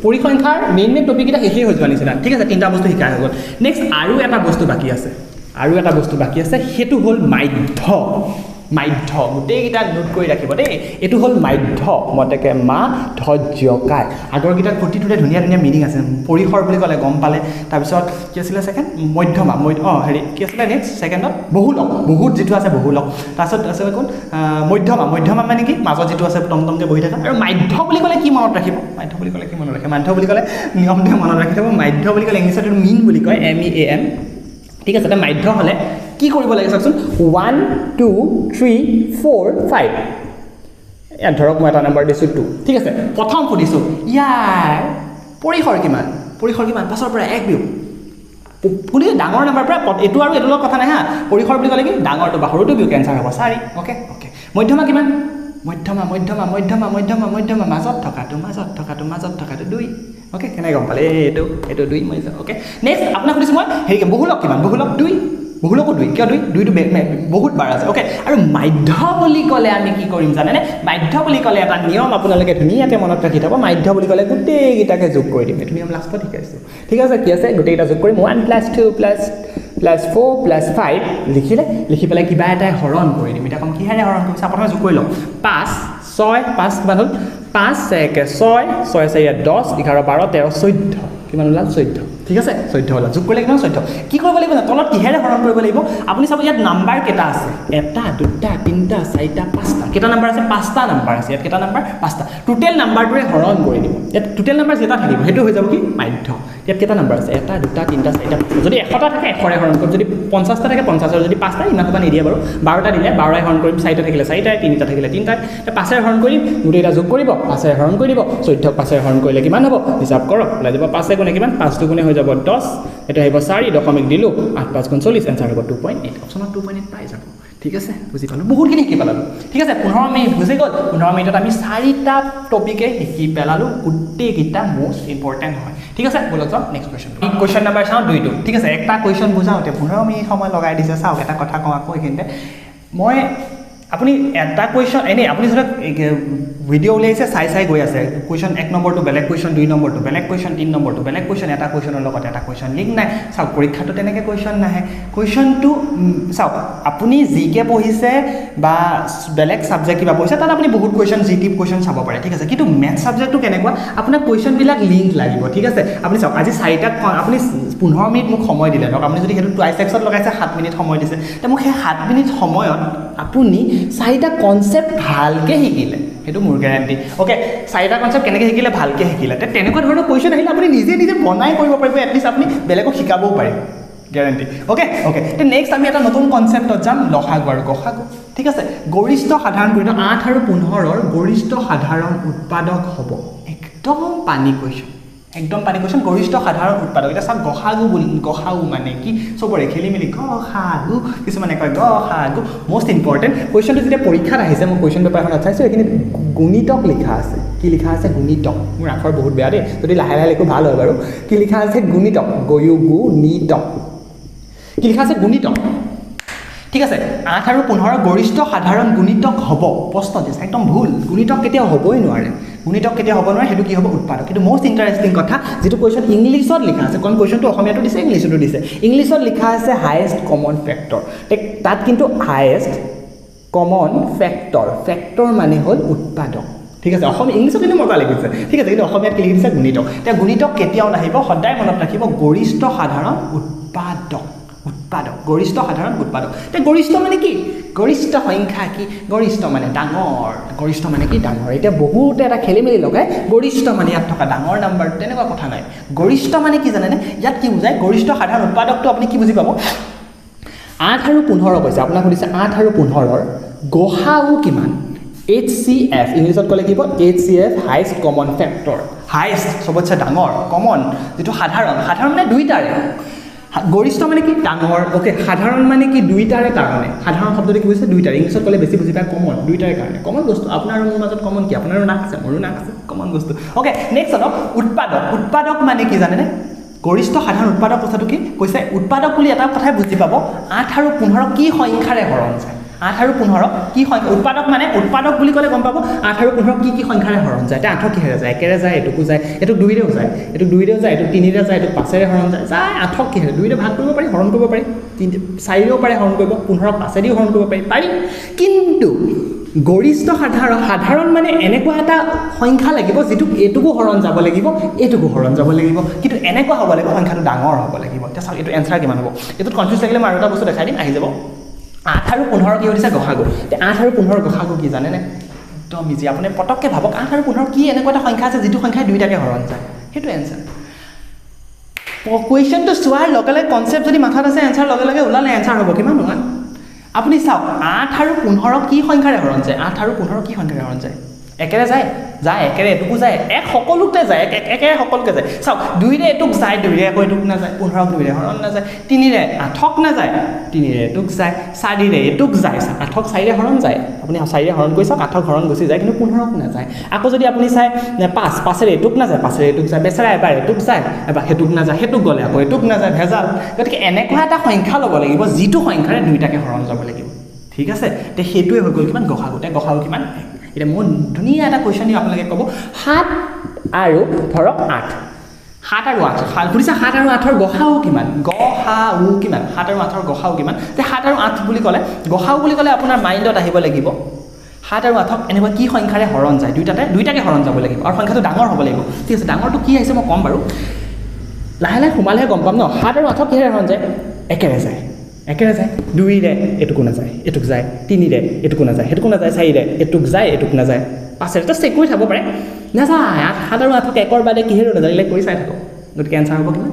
পৰিসংখ্যাৰ মেইন মেইন টপিককেইটা শেষেই হৈ যোৱা নিচিনা। ঠিক আছে, 3টা বস্তু শিকা হৈ গ'ল। নেক্সট আৰু এটা বস্তু বাকী আছে, আৰু এটা বস্তু বাকী আছে, সেইটো হ'ল মাধ্য। মাধ্য গোটেইকেইটা নোট কৰি ৰাখিব দেই। এইটো হ'ল মাধ্য, মতেকে মা ধৈৰ্যকায়। আগৰকেইটাত প্ৰতিটোতে ধুনীয়া ধুনীয়া মিনিং আছে। পৰিসৰ বুলি ক'লে গম পালে, তাৰপিছত কি আছিলে ছেকেণ্ড? মধ্যমা, অঁ হেৰি কি আছিলে নেক্সট ছেকেণ্ডত? বহুলক, বহুত যিটো আছে বহুলক। তাৰপিছত আছে কোন? মধ্যমা। মধ্যমা মানে কি? মাজত যিটো আছে টমটমকৈ বহি থকা। আৰু মাধ্য বুলি ক'লে কি মনত ৰাখিব? মাধ্য বুলি ক'লে কি মনত ৰাখে? মাধ্য বুলি ক'লে নিয়মটোৱে মনত ৰাখি থ'ব। মাধ্য বুলি ক'লে ইংলিছত এইটো মিন বুলি কয়, MEAN। ঠিক আছে, মাধ্য হ'লে কি কৰিব লাগে চাওকচোন, 1 2 3 4 5, ইয়াত ধৰক মই এটা নাম্বাৰ দিছোঁ 2, ঠিক আছে। প্ৰথম সুধিছোঁ ইয়াৰ পৰিসৰ কিমান, পৰিসৰ কিমান, 5ৰ পৰা 1 বিয়োগ, কোনো ডাঙৰ নাম্বাৰ পৰা এইটো আৰু এইটোৰ লগত কথা নাই হা, পৰিসৰ বুলি ক'লে কি ডাঙৰটো বা সৰুটো বিয়োগ, এনচাৰ হ'ব 4। অ'কে অ'কে, মধ্যমা কিমান, মধ্যমা মধ্যমা মধ্যমা মধ্যমা মধ্যমা, মাজত থকাটো মাজত থকাটো মাজত থকাটো 2। অ'কে, কেনেকৈ গম পালে, এইটো এইটো 2 মই যাওঁ। অ'কে, নেক্সট আপোনাক সুধিছোঁ মই হেৰি বহুলক কিমান, বহুলক 2, বহুলকো 2, কিয় 2, 2টো বহুত বাৰ আছে। অ'কে, আৰু মাধ্য বুলি ক'লে আমি কি কৰিম জানেনে, মাধ্য বুলি ক'লে এটা নিয়ম আপোনালোকে ধুনীয়াকৈ মনত ৰাখি থ'ব, মাধ্য বুলি ক'লে গোটেইকেইটাকে যোগ কৰি দিম, এইটো নিয়ম লাষ্টত শিকাইছোঁ, ঠিক আছে। কি আছে, গোটেইকেইটা যোগ কৰিম, 1 + 2 + 4 + 5 লিখিলে, লিখি পেলাই কিবা এটাই হৰণ কৰি দিম। এতিয়া কম কিহেৰে হৰণ কৰিম, প্ৰথমে যোগ কৰি লওঁ, 5 6 5 কিমান হ'ল, 5 1 6 6 4 10 11 12 13 14, কিমান ওলাল 14, ঠিক আছে, 14 ওলাল। যোগ কৰিলে কিমান 14। কি কৰিব লাগিব, তলত কিহেৰে হৰণ কৰিব লাগিব, আপুনি চাব ইয়াত নাম্বাৰ কেইটা আছে, 1 2 3 4 5টা, কেইটা নাম্বাৰ আছে, 5টা নাম্বাৰ আছে, ইয়াত কেইটা নাম্বাৰ, 5টা, টোটেল নাম্বাৰটোৰে হৰণ কৰি দিব। ইয়াত টোটেল নাম্বাৰ যেটা থাকিব সেইটো হৈ যাব কি মাধ্য। ইয়াত কেইটা নাম্বাৰ আছে, 1 2 3 4 5, যদি 100টা থাকে 100ৰে হৰণ কৰিম, যদি 50টা থাকে 50ৰ, যদি 5টা ইমান সোপা নিদিয়ে বাৰু, 12টা দিলে 12ৰে হৰণ কৰিম, 4টা থাকিলে 4টাই, 3টা থাকিলে 3টাই, 5ৰে হৰণ কৰিম, গোটেইকেইটা যোগ কৰিব, 5ৰে হৰণ কৰি দিব, 14ক 5ৰে হৰণ কৰিলে কিমান হ'ব হিচাপ কৰক, ওলাই যাব 5 গুণে কিমান, 5 দুগুণে হৈ যাব 10, এটা আহিব 4 দশমিক দিলোঁ, 8 5 গুণ 40, এনচাৰ হ'ব 2.8, অপশ্যনত 2.8 পাই যাব। ঠিক আছে, বুজি পালোঁ, বহুতখিনি শিকি পেলালোঁ। ঠিক আছে, 15 মিনিট গুচি গ'ল, 15 মিনিটত আমি 4টা টপিকে শিকি পেলালোঁ, গোটেইকেইটা মষ্ট ইম্পৰ্টেণ্ট হয়। ঠিক আছে, ব'লক যাওঁ নেক্সট কুৱেশ্যন, কুৱেশ্যন নাম্বাৰ চাওঁ 2টো। ঠিক আছে, একটা কুৱেশ্যন বুজাওঁতে 15 মিনিট সময় লগাই দিছে। চাওক এটা কথা কওঁ আকৌ এইখিনিতে, মই আপুনি এটা কুৱেশ্যন এনেই আপুনি ধৰক ভিডিঅ' উলিয়াইছে, চাই চাই গৈ আছে, কুৱেশ্যন 1 নম্বৰটো বেলেগ, কুৱেশ্যন 2 নম্বৰটো বেলেগ, কুৱেশ্যন 3 নম্বৰটো বেলেগ, কুৱেশ্যন এটা কুৱেশ্যনৰ লগত এটা কুৱেশ্যন লিংক নাই। চাওক পৰীক্ষাটো তেনেকৈ কুৱেশ্যন নাহে, কুৱেশ্যনটো চাওক আপুনি জি কে পঢ়িছে বা বেলেগ ছাবজেক্ট কিবা পঢ়িছে, তাত আপুনি বহুত কুৱেশ্যন জি টি কুৱেশ্যন চাব পাৰে, ঠিক আছে। কিন্তু মেথছ ছাবজেক্টটো কেনেকুৱা, আপোনাক কুৱেশ্যনবিলাক লিংক লাগিব, ঠিক আছে। আপুনি চাওক আজি 4টা, আপুনি 15 মিনিট মোক সময় দিলে, ধৰক আপুনি যদি সেইটো টুৱাইছ এক্সত লগাইছে 7 মিনিট সময় দিছে, তে মোক সেই 7 মিনিট সময়ত আপুনি 4টা কনচেপ্ট ভালকৈ শিকিলে, সেইটো মোৰ গেৰাণ্টি। অ'কে, 4টা কনচেপ্ট কেনেকৈ শিকিলে, ভালকৈ শিকিলে, তে তেনেকুৱা ধৰণৰ কুৱেশ্যন আহিলে আপুনি নিজে নিজে বনাই কৰিব পাৰিব, এটলিষ্ট আপুনি বেলেগক শিকাবও পাৰিব, গেৰাণ্টি। অ'কে অ'কে, তে নেক্সট আমি এটা নতুন কনচেপ্টত যাম, লসাগু আৰু গসাগু। ঠিক আছে, গৰিষ্ঠ সাধাৰণ গুণিতক 8 আৰু 15ৰ গৰিষ্ঠ সাধাৰণ উৎপাদক হ'ব, একদম পানী কুৱেশ্যন, একদম পানী কুৱেশ্যন, গৰিষ্ঠ সাধাৰণ উৎপাদক। এতিয়া চাওক গসাগু বুলি, গসাগু মানে কি, চবৰে খেলি মেলি, গসাগু, কিছুমানে কয় গসাগু। মষ্ট ইম্পৰ্টেণ্ট কুৱেশ্যনটো যেতিয়া পৰীক্ষাত আহিছে, মই কুৱেশ্যন পেপাৰখনত চাইছোঁ, এইখিনি গুণিতক লিখা আছে, কি লিখা আছে, গুণিতক। মোৰ আখৰ বহুত বেয়া দেই, যদি লাহে লাহে লিখোঁ ভাল হয় বাৰু। কি লিখা আছে, গুণিতক, গয়ু গু নিতক, কি লিখা আছে, গুণিতক। ঠিক আছে, 8 আৰু 15 গৰিষ্ঠ সাধাৰণ গুণিতক হ'ব, প্ৰশ্ন দিছে, একদম ভুল, গুণিতক কেতিয়াও হ'বই নোৱাৰে, গুণিতক কেতিয়াও হ'ব নোৱাৰে, সেইটো কি হ'ব, উৎপাদক। কিন্তু মষ্ট ইণ্টাৰেষ্টিং কথা, যিটো কুৱেশ্যন ইংলিছত লিখা আছে, কাৰণ কুৱেশ্যনটো অসমীয়াতো দিছে ইংলিছতো দিছে, ইংলিছত লিখা আছে হায়েষ্ট কমন ফেক্টৰ, তাত কিন্তু হায়েষ্ট কমন ফেক্টৰ, ফেক্টৰ মানে হ'ল উৎপাদক। ঠিক আছে, অসমীয়া ইংলিছত কিন্তু মজা লিখিছে, ঠিক আছে, কিন্তু অসমীয়াত কি লিখি দিছে, গুণিতক। এতিয়া গুণিতক কেতিয়াও নাহিব, সদায় মনত ৰাখিব গৰিষ্ঠ সাধাৰণ উৎপাদক, উৎপাদক, গৰিষ্ঠ সাধাৰণ উৎপাদক। এতিয়া গৰিষ্ঠ মানে কি, গৰিষ্ঠ সংখ্যা কি, গৰিষ্ঠ মানে ডাঙৰ, গৰিষ্ঠ মানে কি, ডাঙৰ। এতিয়া বহুতে এটা খেলি মেলি লগাই, গৰিষ্ঠ মানে ইয়াত থকা ডাঙৰ নাম্বাৰ, তেনেকুৱা কথা নাই। গৰিষ্ঠ মানে কি জানেনে, ইয়াত কি বুজায়, গৰিষ্ঠ সাধাৰণ উৎপাদকটো আপুনি কি বুজি পাব, 8 আৰু 15 কৈছে, আপোনাক সুধিছে 8 আৰু 15ৰ গসাগু কিমান, এইচ চি এফ, ইংলিছত ক'লে কি হ'ব, H C F, highest common factor, highest চবতছে ডাঙৰ, কমন যিটো সাধাৰণ, সাধাৰণ মানে দুইটাৰে, গৰিষ্ঠ মানে কি ডাঙৰ, অ'কে, সাধাৰণ মানে কি দুইটাৰে কাৰণে, সাধাৰণ শব্দটো কি বুজিছে, দুইটাৰে, ইংলিছত ক'লে বেছি বুজি পায় কমন, দুইটাৰে কাৰণে, কমন বস্তু, আপোনাৰ আৰু মোৰ মাজত কমন কি, আপোনাৰো নাক আছে মোৰো নাক আছে, কমন বস্তু। অ'কে, নেক্সট অলপ উৎপাদক, উৎপাদক মানে কি জানেনে, গৰিষ্ঠ সাধাৰণ উৎপাদক কথাটো কি কৈছে, উৎপাদক বুলি এটা কথাই বুজি পাব, 8 আৰু 15 কি সংখ্যাৰে হৰণ যায়, 8 আৰু 15 কি সংখ্যা, উৎপাদক মানে উৎপাদক বুলি ক'লে গম পাব 8 আৰু 15 কি কি সংখ্যাৰে হৰণ যায়। এতিয়া 8 কিহেৰে যায়, 1ৰে যায়, এইটোকো যায়, এইটো 2ৰেও যায়, এইটো 2ৰেও যায়, এইটো 3ৰে যায়, এইটো 5ৰে হৰণ যায়, যায় 8ক কিহেৰে, 2ৰে ভাগ কৰিব পাৰি, হৰণ কৰিব পাৰি, 3 4ৰেও পাৰে হৰণ কৰিব, 15ক 5ৰেও হৰণ কৰিব পাৰি, পাৰি। কিন্তু গৰিষ্ঠ সাধাৰণ, সাধাৰণ মানে এনেকুৱা এটা সংখ্যা লাগিব যিটো এইটোকো হৰণ যাব লাগিব, এইটোকো হৰণ যাব লাগিব, কিন্তু এনেকুৱা হ'ব লাগিব সংখ্যাটো ডাঙৰ হ'ব লাগিব। এতিয়া চাওক এইটো এনচাৰ কিমান হ'ব, এইটোত কনফিউজ লাগিলে মই আৰু এটা বস্তু দেখাই দিম, আহি যাব। 8 আৰু 15 কি সুধিছে, গসাগু। এতিয়া 8 আৰু 15 গসাগু কি জানেনে, একদম ইজি, আপুনি পটককৈ ভাবক 8 আৰু 15 কি এনেকুৱা এটা সংখ্যা আছে যিটো সংখ্যাই দুইটাকে হৰণ যায়, সেইটো এনচাৰ। কুৱেশ্যনটো চোৱাৰ লগে লগে কনচেপ্ট যদি মাথাত আছে এনচাৰ লগে লগে ওলালে এনচাৰ হ'ব কিমান 1। আপুনি চাওক 8 আৰু 15 কি সংখ্যাৰে হৰণ যায়? 8 আৰু 15 কি সংখ্যাৰে হৰণ যায়? একেৰে যায়, যায় একেৰে এটুকু যায়, এক সকলোতে যায়, একেৰে সকলোকে যায়। চাওক 2ৰে এটুক যায়, 2ৰে আকৌ এটুক নাযায়, 15ক 2ৰে হৰণ নাযায়, 3ৰে 8ক নাযায়, 3ৰে এটুক যায়, 4ৰে এটুক যায়, 8ক 4ৰে হৰণ যায়। আপুনি 4ৰে হৰণ কৰি চাওক 8ক হৰণ গুচি যায়, কিন্তু 15ক নাযায়। আকৌ যদি আপুনি চায় 5, 5ৰে এটুক নাযায়, 5ৰে এটুক যায়, বেচেৰা এবাৰ এটুক যায়, এবাৰ সেইটোক নাযায়, সেইটোক গ'লে আকৌ এটুক নাযায়, ভেজাল। গতিকে এনেকুৱা এটা সংখ্যা ল'ব লাগিব যিটো সংখ্যাৰে দুইটাকে হৰণ যাব লাগিব। ঠিক আছে, তে সেইটোৱে হৈ গ'ল কিমান গসাগু। তে গসাগু কিমান? এতিয়া মই ধুনীয়া এটা কুৱেশ্যন দিওঁ, আপোনালোকে ক'ব 7 আৰু ধৰক 8, 7 আৰু 8 সুধিছে 7 আৰু 8ৰ গসাগু কিমান? গসাগু কিমান? 7 আৰু 8ৰ গসাগু কিমান? যে 7 আৰু 8 বুলি ক'লে, গসাগু বুলি ক'লে আপোনাৰ মাইণ্ডত আহিব লাগিব 7 আৰু 8ক এনেকুৱা কি সংখ্যাৰে হৰণ যায়, দুইটাকে হৰণ যাব লাগিব আৰু সংখ্যাটো ডাঙৰ হ'ব লাগিব। ঠিক আছে, ডাঙৰটো কি আহিছে মই ক'ম বাৰু, লাহে লাহে সোমালেহে গম পাম ন। 7 আৰু 8ক কিহেৰে হৰণ যায়? একেৰে যায়, একেৰে যায়। 2ৰে এটুকু নাযায়, এটুক যায়, 3ৰে এটুকু নাযায়, সেইটোকো নাযায়, 4ৰে এটুক যায়, এটুক নাযায়, 5ৰে তো চেক কৰি চাব পাৰে, নাযায়। 7 আৰু 8ক একৰ বাদে কিহেৰো নাযায়, এইবিলাক কৰি চাই থাকক। গতিকে এনচাৰ হ'ব কিমান?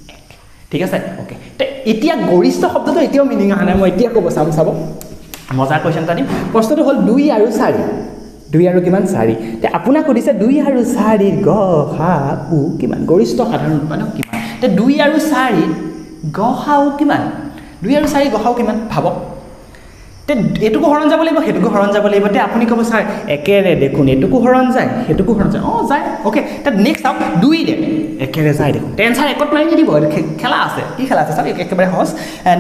1। ঠিক আছে, অ'কে। তে এতিয়া গৰিষ্ঠ শব্দটো এতিয়াও মিনিং অহা নাই, মই এতিয়া ক'ব চাম, চাব মজা কুৱেশ্যন এটা দিম। প্ৰশ্নটো হ'ল 2 আৰু 4, 2 আৰু কিমান? 4। তে আপোনাক সুধিছে 2 আৰু 4ৰ গসাগু কিমান, গৰিষ্ঠ সাধাৰণ উৎপাদক কিমান? তে 2 আৰু 4ৰ গসাগু কিমান? 2 আৰু 4 গসাগু কিমান ভাবক। তে এইটোকো হৰণ যাব লাগিব, সেইটোকো হৰণ যাব লাগিব। তে আপুনি ক'ব ছাৰ একেৰে দেখোন এইটোকো হৰণ যায়, সেইটোকো হৰণ যায়, অঁ যায়, অ'কে। তে নেক্সট চাওক 2ৰে একেৰে যায় দেখোন, তে এনচাৰ একত মাৰি নিদিব, খেলা আছে, কি খেলা আছে চাওক, একেবাৰে সহজ।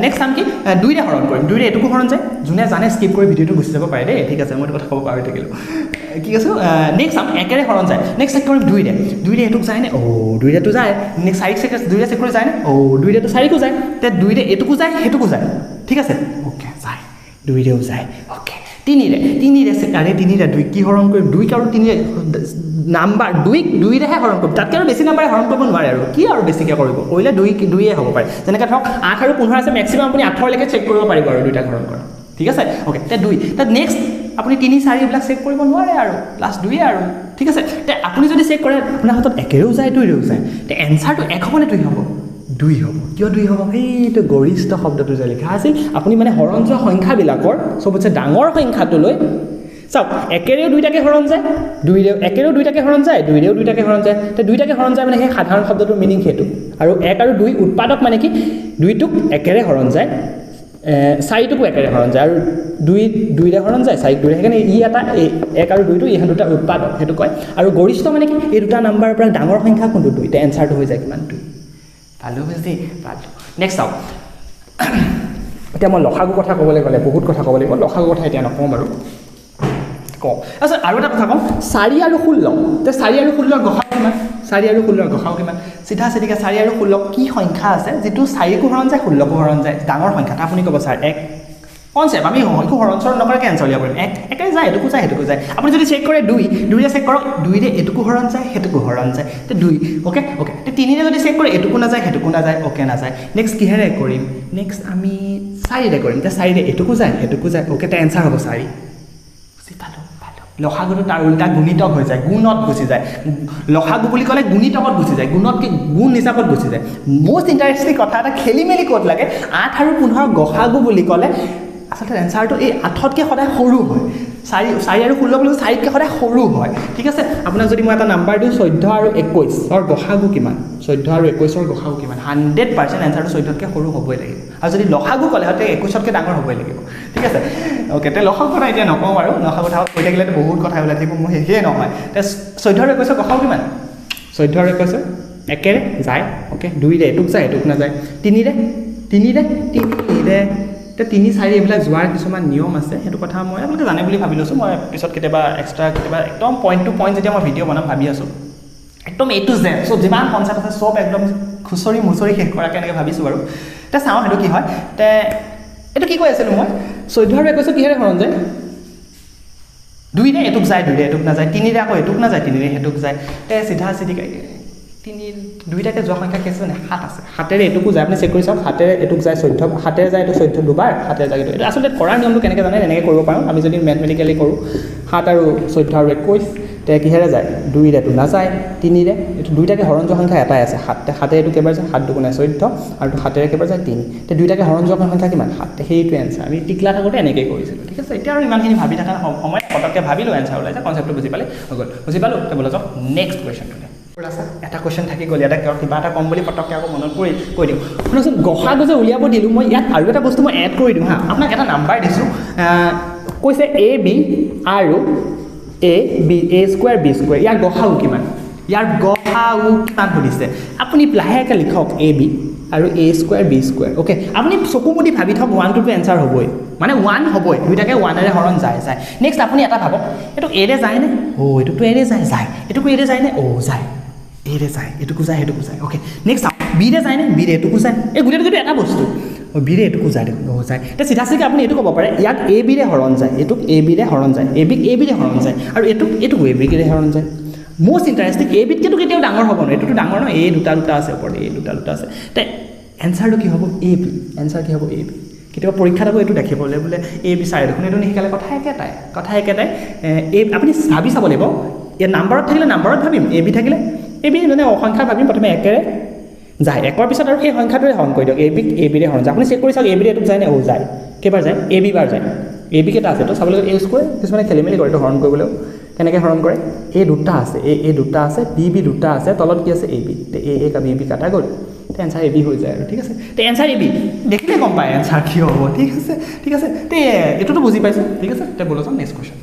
নেক্সট চাম কি 2ৰে হৰণ কৰিম, 2ৰে এইটোকো হৰণ যায়, যোনে জানে স্কিপ কৰি ভিডিঅ'টো গুচি যাব পাৰে দেই। ঠিক আছে, মই এইটো কথা ক'ব পাহৰি থাকিলোঁ, কি কৈছোঁ? নেক্সট চাম একেৰে হৰণ যায়, নেক্সট চেক কৰিম 2ৰে, 2ৰে এইটোক যায়নে? অ' 2ৰেতো যায়। নেক্সট 4 চেক, 2ৰে চেক কৰি যায়নে? অ' 2ৰেতো 4কো যায়। তে 2ৰে এইটোকো যায়, সেইটোকো যায়, ঠিক আছে, অ'কে যায়, 2ৰেও যায়, অ'কে। 3ৰে, 3ৰে আৰে 3ৰে 2 কি হৰণ কৰিম? 2 আৰু 3ৰে নাম্বাৰ 2 2ৰেহে হৰণ কৰিম, তাতকৈ আৰু বেছি নাম্বাৰে হৰণ কৰিব নোৱাৰে আৰু কি আৰু বেছিকৈ কৰিব, কৰিলে 2 2য়ে হ'ব পাৰে। যেনেকৈ ধৰক 8 আৰু 15 আছে, মেক্সিমাম আপুনি 8লৈকে চেক কৰিব পাৰিব আৰু দুইটাক হৰণ কৰা। ঠিক আছে, অ'কে। তে 2, তাত নেক্সট আপুনি 3 4 এইবিলাক চেক কৰিব নোৱাৰে আৰু লাষ্ট 2য়ে আৰু। ঠিক আছে, তে আপুনি যদি চেক কৰে আপোনাৰ হাতত একেৰেও যায়, 2ৰেও যায়, তে এনচাৰটো 1 হ'বনে 2 হ'ব? 2 হ'ব। কিয় 2 হ'ব? সেইটো গৰিষ্ঠ শব্দটো যে লিখা আছিল, আপুনি মানে হৰণ যোৱা সংখ্যাবিলাকৰ চবতছে ডাঙৰ সংখ্যাটোলৈ চাওক, একেৰেও দুইটাকে হৰণ যায়, 2ৰেও একেৰেও দুইটাকে হৰণ যায়, 2ৰেও দুইটাকে হৰণ যায়। তে দুইটাকে হৰণ যায় মানে সেই সাধাৰণ শব্দটোৰ মিনিং সেইটো। আৰু 1 আৰু 2 উৎপাদক মানে কি, 2টোক একেৰে হৰণ যায়, 4টোকো একেৰে হৰণ যায়, আৰু 2 2ৰে হৰণ যায়, 4ক 2ৰে, সেইকাৰণে ই এটা 1 আৰু 2টো ইহঁত দুটা উৎপাদক সেইটো কয়। আৰু গৰিষ্ঠ মানে কি, এই দুটা নাম্বাৰৰ পৰা ডাঙৰ সংখ্যা কোনটো? 2। তে এনচাৰটো হৈ যায় কিমান? 2। পালোঁ বুজি পালোঁ। নেক্সট চাওক, এতিয়া মই লসাগু কথা ক'বলৈ গ'লে বহুত কথা ক'ব লাগিব, লসাগু কথা এতিয়া নকওঁ বাৰু, কওঁ। আচ্ছা, আৰু এটা কথা কওঁ, 4 আৰু 16, তে 4 আৰু 16ৰ গসাগু কিমান? 4 আৰু 16ৰ গসাগু কিমান? চিধা চিধিকৈ 4 আৰু 16 কি সংখ্যা আছে যিটো 4কো হৰণ যায়, 16কো হৰণ যায়, ডাঙৰ সংখ্যা? আপুনি ক'ব ছাৰ 1। কনচেপ্ট আমি একো হৰণ চৰণ নকৰাকৈ এনচাৰ উলিয়াব পাৰিম। 1 একে যায়, এইটোকো যায়, সেইটোকো যায়। আপুনি যদি চেক কৰে 2, 2ৰে চেক কৰক, 2ৰে এইটোকো হৰণ যায়, সেইটোকো হৰণ যায়, তে 2, অ'কে অ'কে। তে 3ৰে যদি চেক কৰে এইটোকো নাযায়, সেইটোকো নাযায়, অ'কে নাযায়। নেক্সট কিহেৰে কৰিম? নেক্সট আমি 4ৰে কৰিম, তে 4ৰে এইটোকো যায়, সেইটোকো যায়, অ'কে। তে এনচাৰ হ'ব 4। বুজি পালোঁ পালোঁ। লসাগুটো তাৰ উল্টা গুণিতক হৈ যায়, গুণত গুচি যায়। লসাগু বুলি ক'লে গুণিতকত গুচি যায়, গুণতকৈ গুণ হিচাপত গুচি যায়। মষ্ট ইণ্টাৰেষ্টিং কথা এটা, খেলি মেলি ক'ত লাগে, 8 আৰু 15 গসাগু বুলি ক'লে আচলতে এনচাৰটো এই 8তকৈ সদায় সৰু হয়, 4 আৰু 16 বুলি 4তকৈ সদায় সৰু হয়। ঠিক আছে, আপোনাক যদি মই এটা নাম্বাৰ দিওঁ 14 আৰু 21ৰ গসাগু কিমান? 14 আৰু 21ৰ গসাগু কিমান? 100% এনচাৰটো 14তকৈ সৰু হ'বই লাগিব। আৰু যদি লসাগু ক'লে হয়তো 21তকৈ ডাঙৰ হ'বই লাগিব। ঠিক আছে, অ'কে। তে লসাগু কথা এতিয়া নকওঁ বাৰু, লসাগু কথা কৈ থাকিলেতো বহুত কথা ওলাই থাকিব, মোৰ শেষেই নহয়। তে 14 আৰু 21ৰ গসাগু কিমান? 14 আৰু 21ৰ একেৰে যায়, অ'কে। 2ৰে এইটোক যায়, এইটোক নাযায়। 3ৰে 3ৰে 3ৰে তে 3 4 এইবিলাক যোৱাৰ কিছুমান নিয়ম আছে, সেইটো কথা মই আপোনালোকে জানে বুলি ভাবি লৈছোঁ। মই পিছত কেতিয়াবা এক্সট্ৰা কেতিয়াবা একদম পইণ্ট টু পইণ্ট যেতিয়া মই ভিডিঅ' বনাম ভাবি আছোঁ, একদম এ টু জেড চব যিমান কনচেপ্ট আছে চব একদম খুচৰি মুচৰি শেষ কৰাকৈ এনেকৈ ভাবিছোঁ বাৰু। তে চাওঁ সেইটো কি হয়। তে এইটো কি কৈ আছিলোঁ মই, 14 আৰু 21 কিহেৰে হৰণ যায়? 2ৰে এইটোক যায়, 2ৰে এইটোক নাযায়, 3ৰে আকৌ এইটোক নাযায়, 3ৰে সেইটোক যায়। তে চিধা চিধিকৈ 3 দুইটাকে যোৱা সংখ্যা কি আছে জানে? 7 আছে। 7ৰে এইটোকো যায়, আপুনি চেক কৰি চাওক, 7ৰে এইটোক যায় 14, 7ৰে যায় এইটো 14 দুবাৰ, 7ৰে যায় এইটো। এইটো আচলতে কৰাৰ নিয়মটো কেনেকৈ জানে? এনেকৈ কৰিব পাৰোঁ আমি যদি মেথমেটিকেলি কৰোঁ, 7 আৰু 14 আৰু 21, তে কিহেৰে যায়? 2ৰেতো নাযায়, 3ৰে, এইটো দুইটাকে হৰণ যোৱা সংখ্যা এটাই আছে 7, তে 7ৰে এইটো কেইবাৰ যায়? 7 দুগুণে 14, আৰু 7ৰে কেইবাৰ যায়? 3, তে দুইটাকে হৰণ যোৱা সংখ্যা কিমান? 7, সেইটোৱে এনচাৰ। আমি টিকলা থাকোঁতে এনেকেই কৰিছিলোঁ, ঠিক আছে। এতিয়া আৰু ইমানখিনি ভাবি থকা সময় পটককৈ ভাবিলোঁ, এনচাৰ ওলাই যায়, কনচেপ্টটো বুজি পালে হৈ গ'ল। বুজি পালোঁ, তে বোলে যাওক নেক্সট কুৱেশ্যনটোলৈ। এটা কুৱেশ্যন থাকি গ'ল, ইয়াতে কিবা এটা ক'ম বুলি পটককৈ আকৌ মনত পৰি কৈ দিওঁ। শুনকচোন, গসাগু যে উলিয়াব দিলোঁ মই, ইয়াত আৰু এটা বস্তু মই এড কৰি দিওঁ হা। আপোনাক এটা নাম্বাৰ দিছোঁ, কৈছে এ বি আৰু A B, A square B square, ইয়াৰ গসাগু কিমান? ইয়াৰ গসাগু কিমান সুধিছে। আপুনি লাহেকৈ লিখক এ বি আৰু A square B square. Okay, আপুনি চকু মুদি ভাবি থওক 1টোতো এনচাৰ হ'বই, মানে 1 হ'বই, দুইটাকে 1ৰে হৰণ যায় যায়। নেক্সট আপুনি এটা ভাবক, এইটো এৰে যায়নে? অ' এইটোতো এৰে যায় যায়। এইটোকো এৰে যায়নে? অ' যায়, এৰে যায়, এইটোকো যায়, সেইটোকো যায়। অ'কে, নেক্সট চাওক, বিৰে যায়নে? বিৰে এইটোকো যায়। এই গোটেইটো কিন্তু এটা বস্তু, অ' বিৰে এইটোকো যায় দেখোন, অ' যায়। এতিয়া চিধা চিধি আপুনি এইটো ক'ব পাৰে, ইয়াক এ বিৰে হৰণ যায়, এইটোক এ বিৰে হৰণ যায়, এ বিক এ বিৰে হৰণ যায়, আৰু এইটোক এইটোকো এ বিৰে হৰণ যায়। মষ্ট ইণ্টাৰেষ্টিং, এ বিতকৈতো কেতিয়াও ডাঙৰ হ'ব নহয়, এইটোতো ডাঙৰ নহয়, এই দুটা দুটা আছে ওপৰত, এই দুটা দুটা আছে। তে এনচাৰটো কি হ'ব? A B. এনচাৰ কি হ'ব? A B. কেতিয়াবা পৰীক্ষাত আকৌ এইটো দেখিবলৈ বোলে এ বি চাৰে দেখোন এইটো নিশিকালে, কথা একেটাই, কথা একেটাই। এই আপুনি ভাবি চাব লাগিব, এই নাম্বাৰত থাকিলে নাম্বাৰত ভাবিম, এ বি থাকিলে এ বি মানে অসংখ্যা ভাবিম, প্ৰথমে একেৰে যায়, একৰ পিছত আৰু সেই সংখ্যাটোৰে হৰণ কৰি দিয়ক, এ বিক এ বিৰে হৰণ যায়। আপুনি চেক কৰি চাওক, এ বিৰে এইটোক যায় নে? অ' যায়। কেইবাৰ যায়? এ বি বাৰ যায়। এ বি কেইটা আছে তো চাবলৈ গ'লে এ স্কুৱেৰ, কিছুমানে খেলি মেলি কৰে এইটো হৰণ কৰিবলৈও, কেনেকৈ হৰণ কৰে? এ দুটা আছে, এ এ দুটা আছে, বি বি দুটা আছে, তলত কি আছে? A B. তে এ এ বি বি কাটা গ'ল, তে এনচাৰ এ বি হৈ যায় আৰু, ঠিক আছে। তে এনচাৰ এ বি দেখিলে গম পায় এনচাৰ কি হ'ব, ঠিক আছে, ঠিক আছে। তে এইটোতো বুজি পাইছোঁ, ঠিক আছে। তে ব'লো যাওঁ নেক্সট কুৱেশ্যন।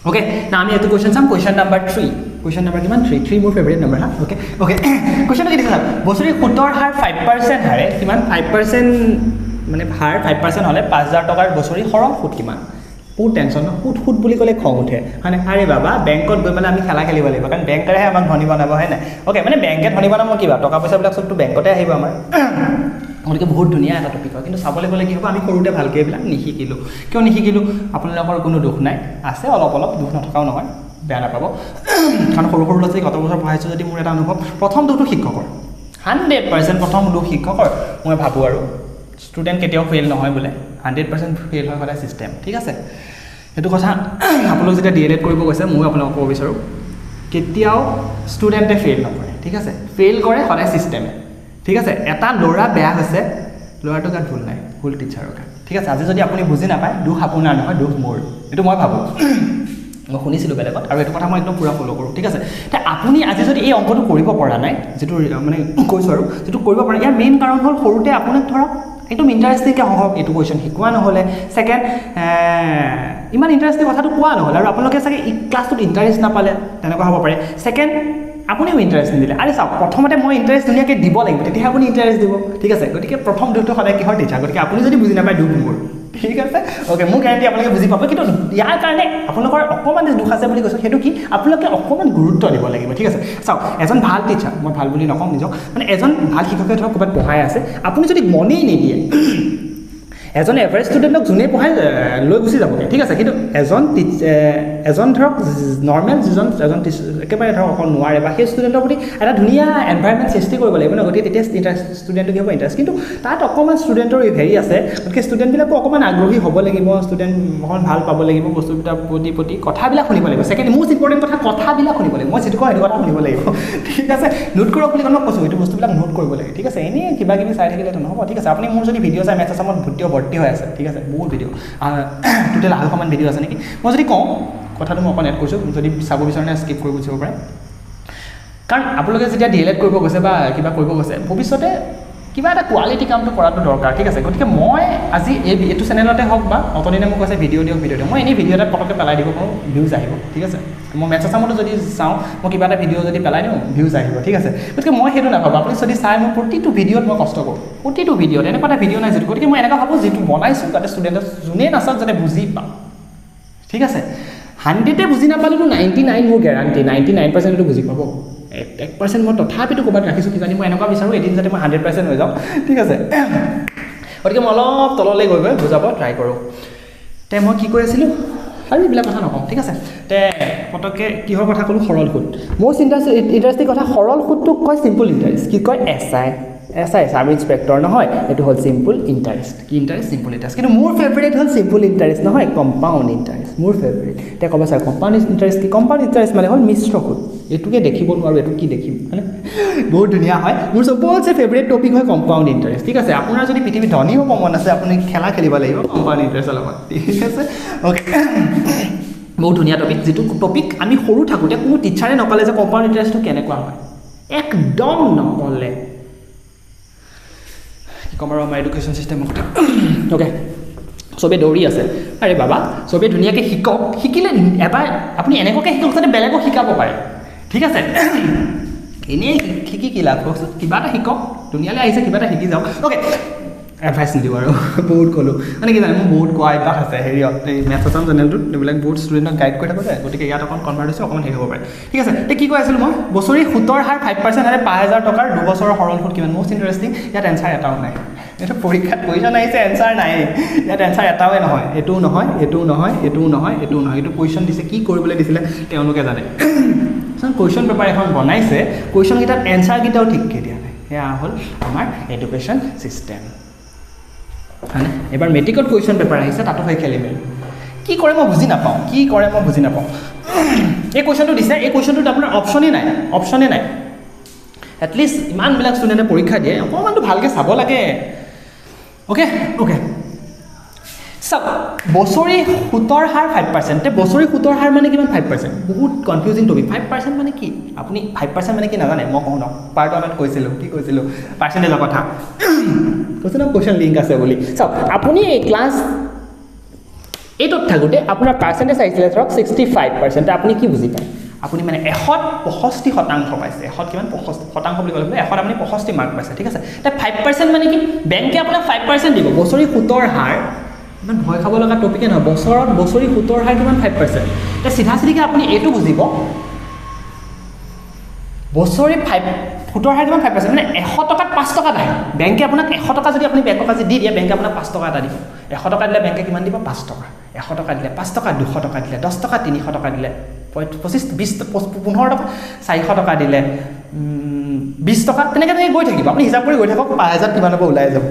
অ'কে, না আমি এইটো কুৱেশ্যন চাম, কুৱেশ্যন নাম্বাৰ 3। কুৱেশ্যন নাম্বাৰ কিমান? 3। 3 মোৰ ফেভৰেট নাম্বাৰ, হা। অ'কে অ'কে, কুৱেশ্যনটো কি দিছে চাওক, বছৰি সুতৰ হাৰ 5% হাৰে কিমান? 5% মানে হাৰ 5% হ'লে 5000 টকাৰ বছৰি সৰল সুত কিমান? বহুত টেনশ্যন ন, সুত সুত বুলি ক'লে খং উঠে, হয়নে? আৰে বাবা, বেংকত গৈ পেলাই আমি খেলা খেলিব লাগিব, কাৰণ বেংকেৰেহে আমাক ধনী বনাব, হয় নাই? অ'কে, মানে বেংকে ধনী বনাব কিবা, টকা পইচাবিলাক চবতো বেংকতে আহিব আমাৰ। গতিকে বহুত ধুনীয়া এটা টপিক হয়, কিন্তু চাবলৈ গ'লে কি হ'ব, আমি সৰুতে ভালকৈ এইবিলাক নিশিকিলোঁ। কিয় নিশিকিলোঁ? আপোনালোকৰ কোনো দোষ নাই, আছে অলপ অলপ দোষ নথকাও নহয়, বেয়া নাপাব, কাৰণ সৰু সৰু ল'ৰা ছোৱালী কত বছৰ পঢ়াইছোঁ যদি মোৰ এটা অনুভৱ, প্ৰথম দোষটো শিক্ষকৰ, 100% প্ৰথম দোষ শিক্ষকৰ। মই ভাবোঁ আৰু ষ্টুডেণ্ট কেতিয়াও ফেইল নহয় বোলে, 100% ফেইল হয় সদায় ছিষ্টেম, ঠিক আছে। সেইটো কথা আপোনালোক যেতিয়া ডি এল এড কৰিব গৈছে, ময়ো আপোনালোকক ক'ব বিচাৰোঁ, কেতিয়াও ষ্টুডেণ্টে ফেইল নকৰে, ঠিক আছে। ফেইল কৰে সদায় ছিষ্টেমে, ঠিক আছে। এটা ল'ৰা বেয়া হৈছে, ল'ৰাটোৰ গাত ভুল নাই, ভুল টিচাৰৰ গাত, ঠিক আছে। আজি যদি আপুনি বুজি নাপায়, দোষ আপোনাৰ নহয়, দোষ মোৰ, এইটো মই ভাবোঁ, মই শুনিছিলোঁ বেলেগত, আৰু এইটো কথা মই একদম পূৰা ফ'ল' কৰোঁ, ঠিক আছে। তে আপুনি আজি যদি এই অংকটো কৰিব পৰা নাই, যিটো মানে কৈছোঁ আৰু যিটো কৰিব পৰা নাই, ইয়াৰ মেইন কাৰণ হ'ল সৰুতে আপোনাক ধৰক একদম ইণ্টাৰেষ্টিংকৈ হওক এইটো কুৱেশ্যন শিকোৱা নহ'লে, ছেকেণ্ড ইমান ইণ্টাৰেষ্টিং কথাটো কোৱা নহ'লে, আৰু আপোনালোকে চাগে ক্লাছটোত ইণ্টাৰেষ্ট নাপালে, তেনেকুৱা হ'ব পাৰে। ছেকেণ্ড আপুনিও ইণ্টাৰেষ্ট নিদিলে। আৰে চাওক, প্ৰথমতে মই ইণ্টাৰেষ্ট ধুনীয়াকৈ দিব লাগিব, তেতিয়াহে আপুনি ইণ্টাৰেষ্ট দিব, ঠিক আছে। গতিকে প্ৰথম দোষটো সদায় কিহৰ? টিচাৰ। গতিকে আপুনি যদি বুজি নাপায়, দোষ মোৰ, ঠিক আছে। অ'কে, মোৰ গেৰাণ্টি আপোনালোকে বুজি পাব, কিন্তু ইয়াৰ কাৰণে আপোনালোকৰ অকণমান যে দোষ আছে বুলি কৈছোঁ, সেইটো কি, আপোনালোকে অকণমান গুৰুত্ব দিব লাগিব, ঠিক আছে। চাওক, এজন ভাল টিচাৰ, মই ভাল বুলি নকওঁ নিজক, মানে এজন ভাল শিক্ষকে ধৰক ক'ৰবাত পঢ়াই আছে, আপুনি যদি মনেই নিদিয়ে, এজন এভাৰেজ ষ্টুডেণ্টক যোনে পঢ়াই লৈ গুচি যাবগৈ, ঠিক আছে। কিন্তু এজন ধৰক নৰ্মেল যিজন এজন একেবাৰে ধৰক অকল নোৱাৰে, বা সেই ষ্টুডেণ্টৰ প্ৰতি এটা ধুনীয়া এনভাইৰনমেণ্ট সৃষ্টি কৰিব লাগিব ন, গতিকে তেতিয়া ইণ্টাৰেষ্ট ষ্টুডেণ্টটো কি হ'ব? ইণ্টাৰেষ্ট। কিন্তু তাত অকণমান ষ্টুডেণ্টৰ হেৰি আছে, গতিকে ষ্টুডেণ্টবিলাকো অকণমান আগ্ৰহী হ'ব লাগিব, ষ্টুডেণ্ট অকণমান ভাল পাব লাগিব, বস্তুকেইটাৰ প্ৰতি কথাবিলাক শুনিব লাগিব। ছেকেণ্ড মষ্ট ইম্পৰ্টেণ্ট কথা, কথাবিলাক শুনিব লাগিব। মই যিটো কওঁ সেইটো কথা শুনিব লাগিব, ঠিক আছে। নোট কৰক বুলি মই কৈছোঁ, এইটো বস্তুবিলাক নোট কৰিব লাগে, ঠিক আছে। এনেই কিবা কিবি চাই থাকিলেতো নহ'ব, ঠিক আছে। আপুনি মোৰ যদি ভিডিঅ' চাই, মেথছ আছামত ভিডিঅ' ভৰ্তি হৈ আছে, ঠিক আছে, বহুত ভিডিঅ', টোটেল 250মান ভিডিঅ' আছে নেকি। মই যদি কওঁ কথাটো মই অকণ এড কৰিছোঁ, যদি চাব বিচাৰে স্কিপ কৰি বুজিব পাৰে, কাৰণ আপোনালোকে যেতিয়া ডি এল এড কৰিব গৈছে বা কিবা কৰিব গৈছে, ভৱিষ্যতে কিবা এটা কোৱালিটি কামটো কৰাটো দৰকাৰ, ঠিক আছে। গতিকে মই আজি এইটো চেনেলতে হওক বা অতদিনে মোক কৈছে ভিডিঅ' দিয়ক, ভিডিঅ' দিয়ক, মই এনেই ভিডিঅ' এটা পটককৈ পেলাই দিব পাৰোঁ, ভিউজ আহিব, ঠিক আছে। মই মেথছ আছামতো যদি চাওঁ, মই কিবা এটা ভিডিঅ' যদি পেলাই দিওঁ, ভিউজ আহিব, ঠিক আছে। গতিকে মই সেইটো নাভাবোঁ, আপুনি যদি চাই মোৰ প্ৰতিটো ভিডিঅ'ত মই কষ্ট কৰোঁ, প্ৰতিটো ভিডিঅ'ত এনেকুৱা এটা ভিডিঅ' নাই যিটো, গতিকে মই এনেকুৱা ভাবোঁ যিটো বনাইছোঁ যাতে ষ্টুডেণ্টে যোনেই নাচাওক যাতে বুজি পাওঁ, ঠিক আছে। 100 বুজি নাপালেতো 99 মোৰ গেৰাণ্টি, 99% বুজি পাব, 1% মই তথাপিতো ক'ৰবাত ৰাখিছোঁ, কিজানি মই এনেকুৱা বিচাৰোঁ এদিন যাতে মই 100% হৈ যাওঁ, ঠিক আছে। গতিকে মই অলপ তললৈ গৈ গৈ বুজাব ট্ৰাই কৰোঁ। তে মই কি কৈ আছিলোঁ আৰু এইবিলাক কথা নকওঁ, ঠিক আছে। তে পটককৈ কিহৰ কথা ক'লোঁ? সৰল সুত। মষ্ট ইণ্টাৰেষ্টিং কথা, সৰল সুতটোক কয় চিম্পল ইণ্টাৰেষ্ট, কি কয়? S I. S I sub inspector নহয়, এইটো হ'ল চিম্পুল ইণ্টাৰেষ্ট। কি ইণ্টাৰেষ্ট? চিম্পুল ইণ্টাৰেষ্ট। কিন্তু মোৰ ফেভৰেট হ'ল চিম্পুল ইণ্টাৰেষ্ট নহয়, কম্পাউণ্ড ইণ্টাৰেষ্ট মোৰ ফেভৰেট। এতিয়া ক'ব ছাৰ কম্পাউণ্ড ইণ্টাৰেষ্ট কি? কম্পাউণ্ড ইণ্টাৰেষ্ট মানে হ'ল মিশ্ৰ সুদ। এইটোকে দেখিব নোৱাৰোঁ, এইটো কি দেখিম হয়নে? বহুত ধুনীয়া হয়। মোৰ চবতছে ফেভৰেট টপিক হয় কম্পাউণ্ড ইণ্টাৰেষ্ট। ঠিক আছে, আপোনাৰ যদি পৃথিৱীত ধনী হ'ব মন আছে, আপুনি খেলা খেলিব লাগিব কম্পাউণ্ড ইণ্টাৰেষ্টৰ লগত। ঠিক আছে, অ'কে, বহুত ধুনীয়া টপিক। যিটো টপিক আমি সৰু থাকোঁতে কোনো টিচাৰে নক'লে যে কম্পাউণ্ড ইণ্টাৰেষ্টটো কেনেকুৱা হয়, একদম নক'লে। কি ক'ম আৰু আমাৰ এডুকেশ্যন চিষ্টেমৰ কথা। অ'কে, চবেই দৌৰি আছে, আৰে বাবা চবেই ধুনীয়াকৈ শিকক। শিকিলে এবাৰ আপুনি এনেকুৱাকৈ শিকক যাতে বেলেগক শিকাব পাৰে। ঠিক আছে, এনেই শিকি কি লাভ কওকচোন? কিবা এটা শিকক, দুনিয়ালৈ আহিছে কিবা এটা শিকি যাওক। অ'কে, এডভাইচ নিদিওঁ আৰু, বহুত ক'লোঁ। মানে কি জানে, মোৰ বহুত কোৱা অভ্যাস আছে হেৰিয়ত, এই মেথছ আছাম চেনেলটোত এইবিলাক বহুত ষ্টুডেণ্টক গাইড কৰি থাকোঁ যে, গতিকে ইয়াত অকণ কনভাৰ্ট হৈছে, অকণমান হেৰি হ'ব পাৰে। ঠিক আছে, এতিয়া কি কৈ আছিলোঁ মই? বছৰি সুতৰ হাৰ 5% হ'লে 5000 টকাৰ দুবছৰৰ সৰল সুদ কিমান? মষ্ট ইণ্টাৰেষ্টিং, ইয়াত এনচাৰ এটাও নাই। এইটো পৰীক্ষাত কুৱেশ্যন আহিছে, এনচাৰ নাই। ইয়াত এনচাৰ এটাওৱে নহয়, এইটোও নহয়, এইটোও নহয়, এইটোও নহয়, এইটোও নহয়। এইটো কুৱেশ্যন দিছে, কি কৰিবলৈ দিছিলে তেওঁলোকে জানে। কুৱেশ্যন পেপাৰ এখন বনাইছে, কুৱেশ্যনকেইটাত এনচাৰকেইটাও ঠিককৈ দিয়া নাই। সেয়া হ'ল আমাৰ এডুকেশ্যন ছিষ্টেম, হয়নে? এইবাৰ মেট্ৰিকত কুৱেশ্যন পেপাৰ আহিছে, তাতো সেই খেলি মেলি। কি কৰে মই বুজি নাপাওঁ, কি কৰে মই বুজি নাপাওঁ। এই কুৱেশ্যনটো দিছে, এই কুৱেশ্যনটোত আপোনাৰ অপশ্যনেই নাই, অপশ্যনেই নাই। এটলিষ্ট ইমানবিলাক ষ্টুডেণ্টে পৰীক্ষা দিয়ে, অকণমানতো ভালকৈ চাব লাগে। অ'কে অ'কে, চাওক, বছৰি সুতৰ হাৰ 5%। বছৰি সুতৰ হাৰ মানে কিমান? 5%। বহুত কনফিউজিং টপিক। 5% মানে কি? আপুনি 5% মানে কি নাজানে? মই কওঁ ন, পাৰ্ট 1ত কৈছিলোঁ, কি কৈছিলোঁ? পাৰ্চেণ্টেজৰ কথা কৈছোঁ ন, কুৱেশ্যন লিংক আছে বুলি। চাওক, আপুনি ক্লাছ 8ত থাকোঁতে আপোনাৰ পাৰ্চেণ্টেজ আহিছিলে ধৰক 65%। আপুনি কি বুজি পায়? আপুনি মানে 100ত 65% পাইছে। 100ত কিমান? 65% বুলি ক'লে 100ত আপুনি 65 মাৰ্ক পাইছে। ঠিক আছে, এতিয়া 5% মানে কি? বেংকে আপোনাক 5% দিব। বছৰি সুতৰ হাৰ, ইমান ভয় খাব লগা টপিকে নহয়। বছৰত বছৰি সুতৰ হাৰ কিমান? 5%। এতিয়া চিধা চিধিকৈ আপুনি এইটো বুজিব, বছৰি সুতৰ হাৰ কিমান? 5%। মানে 100 টকাত 5 টকা আহে। বেংকে আপোনাক 100 টকা যদি আপুনি বেংকক আজি দি দিয়ে, বেংকে আপোনাক 5 টকা এটা দিব। 100 টকা দিলে বেংকে কিমান দিব? 5 টকা। 100 টকা দিলে 5 টকা, 200 টকা দিলে 10 টকা, 300 টকা দিলে 25, 20, 15 টকা, 400 টকা দিলে 20 টকা, তেনেকৈ তেনেকৈ গৈ থাকিব। আপুনি হিচাপ কৰি গৈ থাকক, 5000 কিমান হ'ব ওলাই যাব।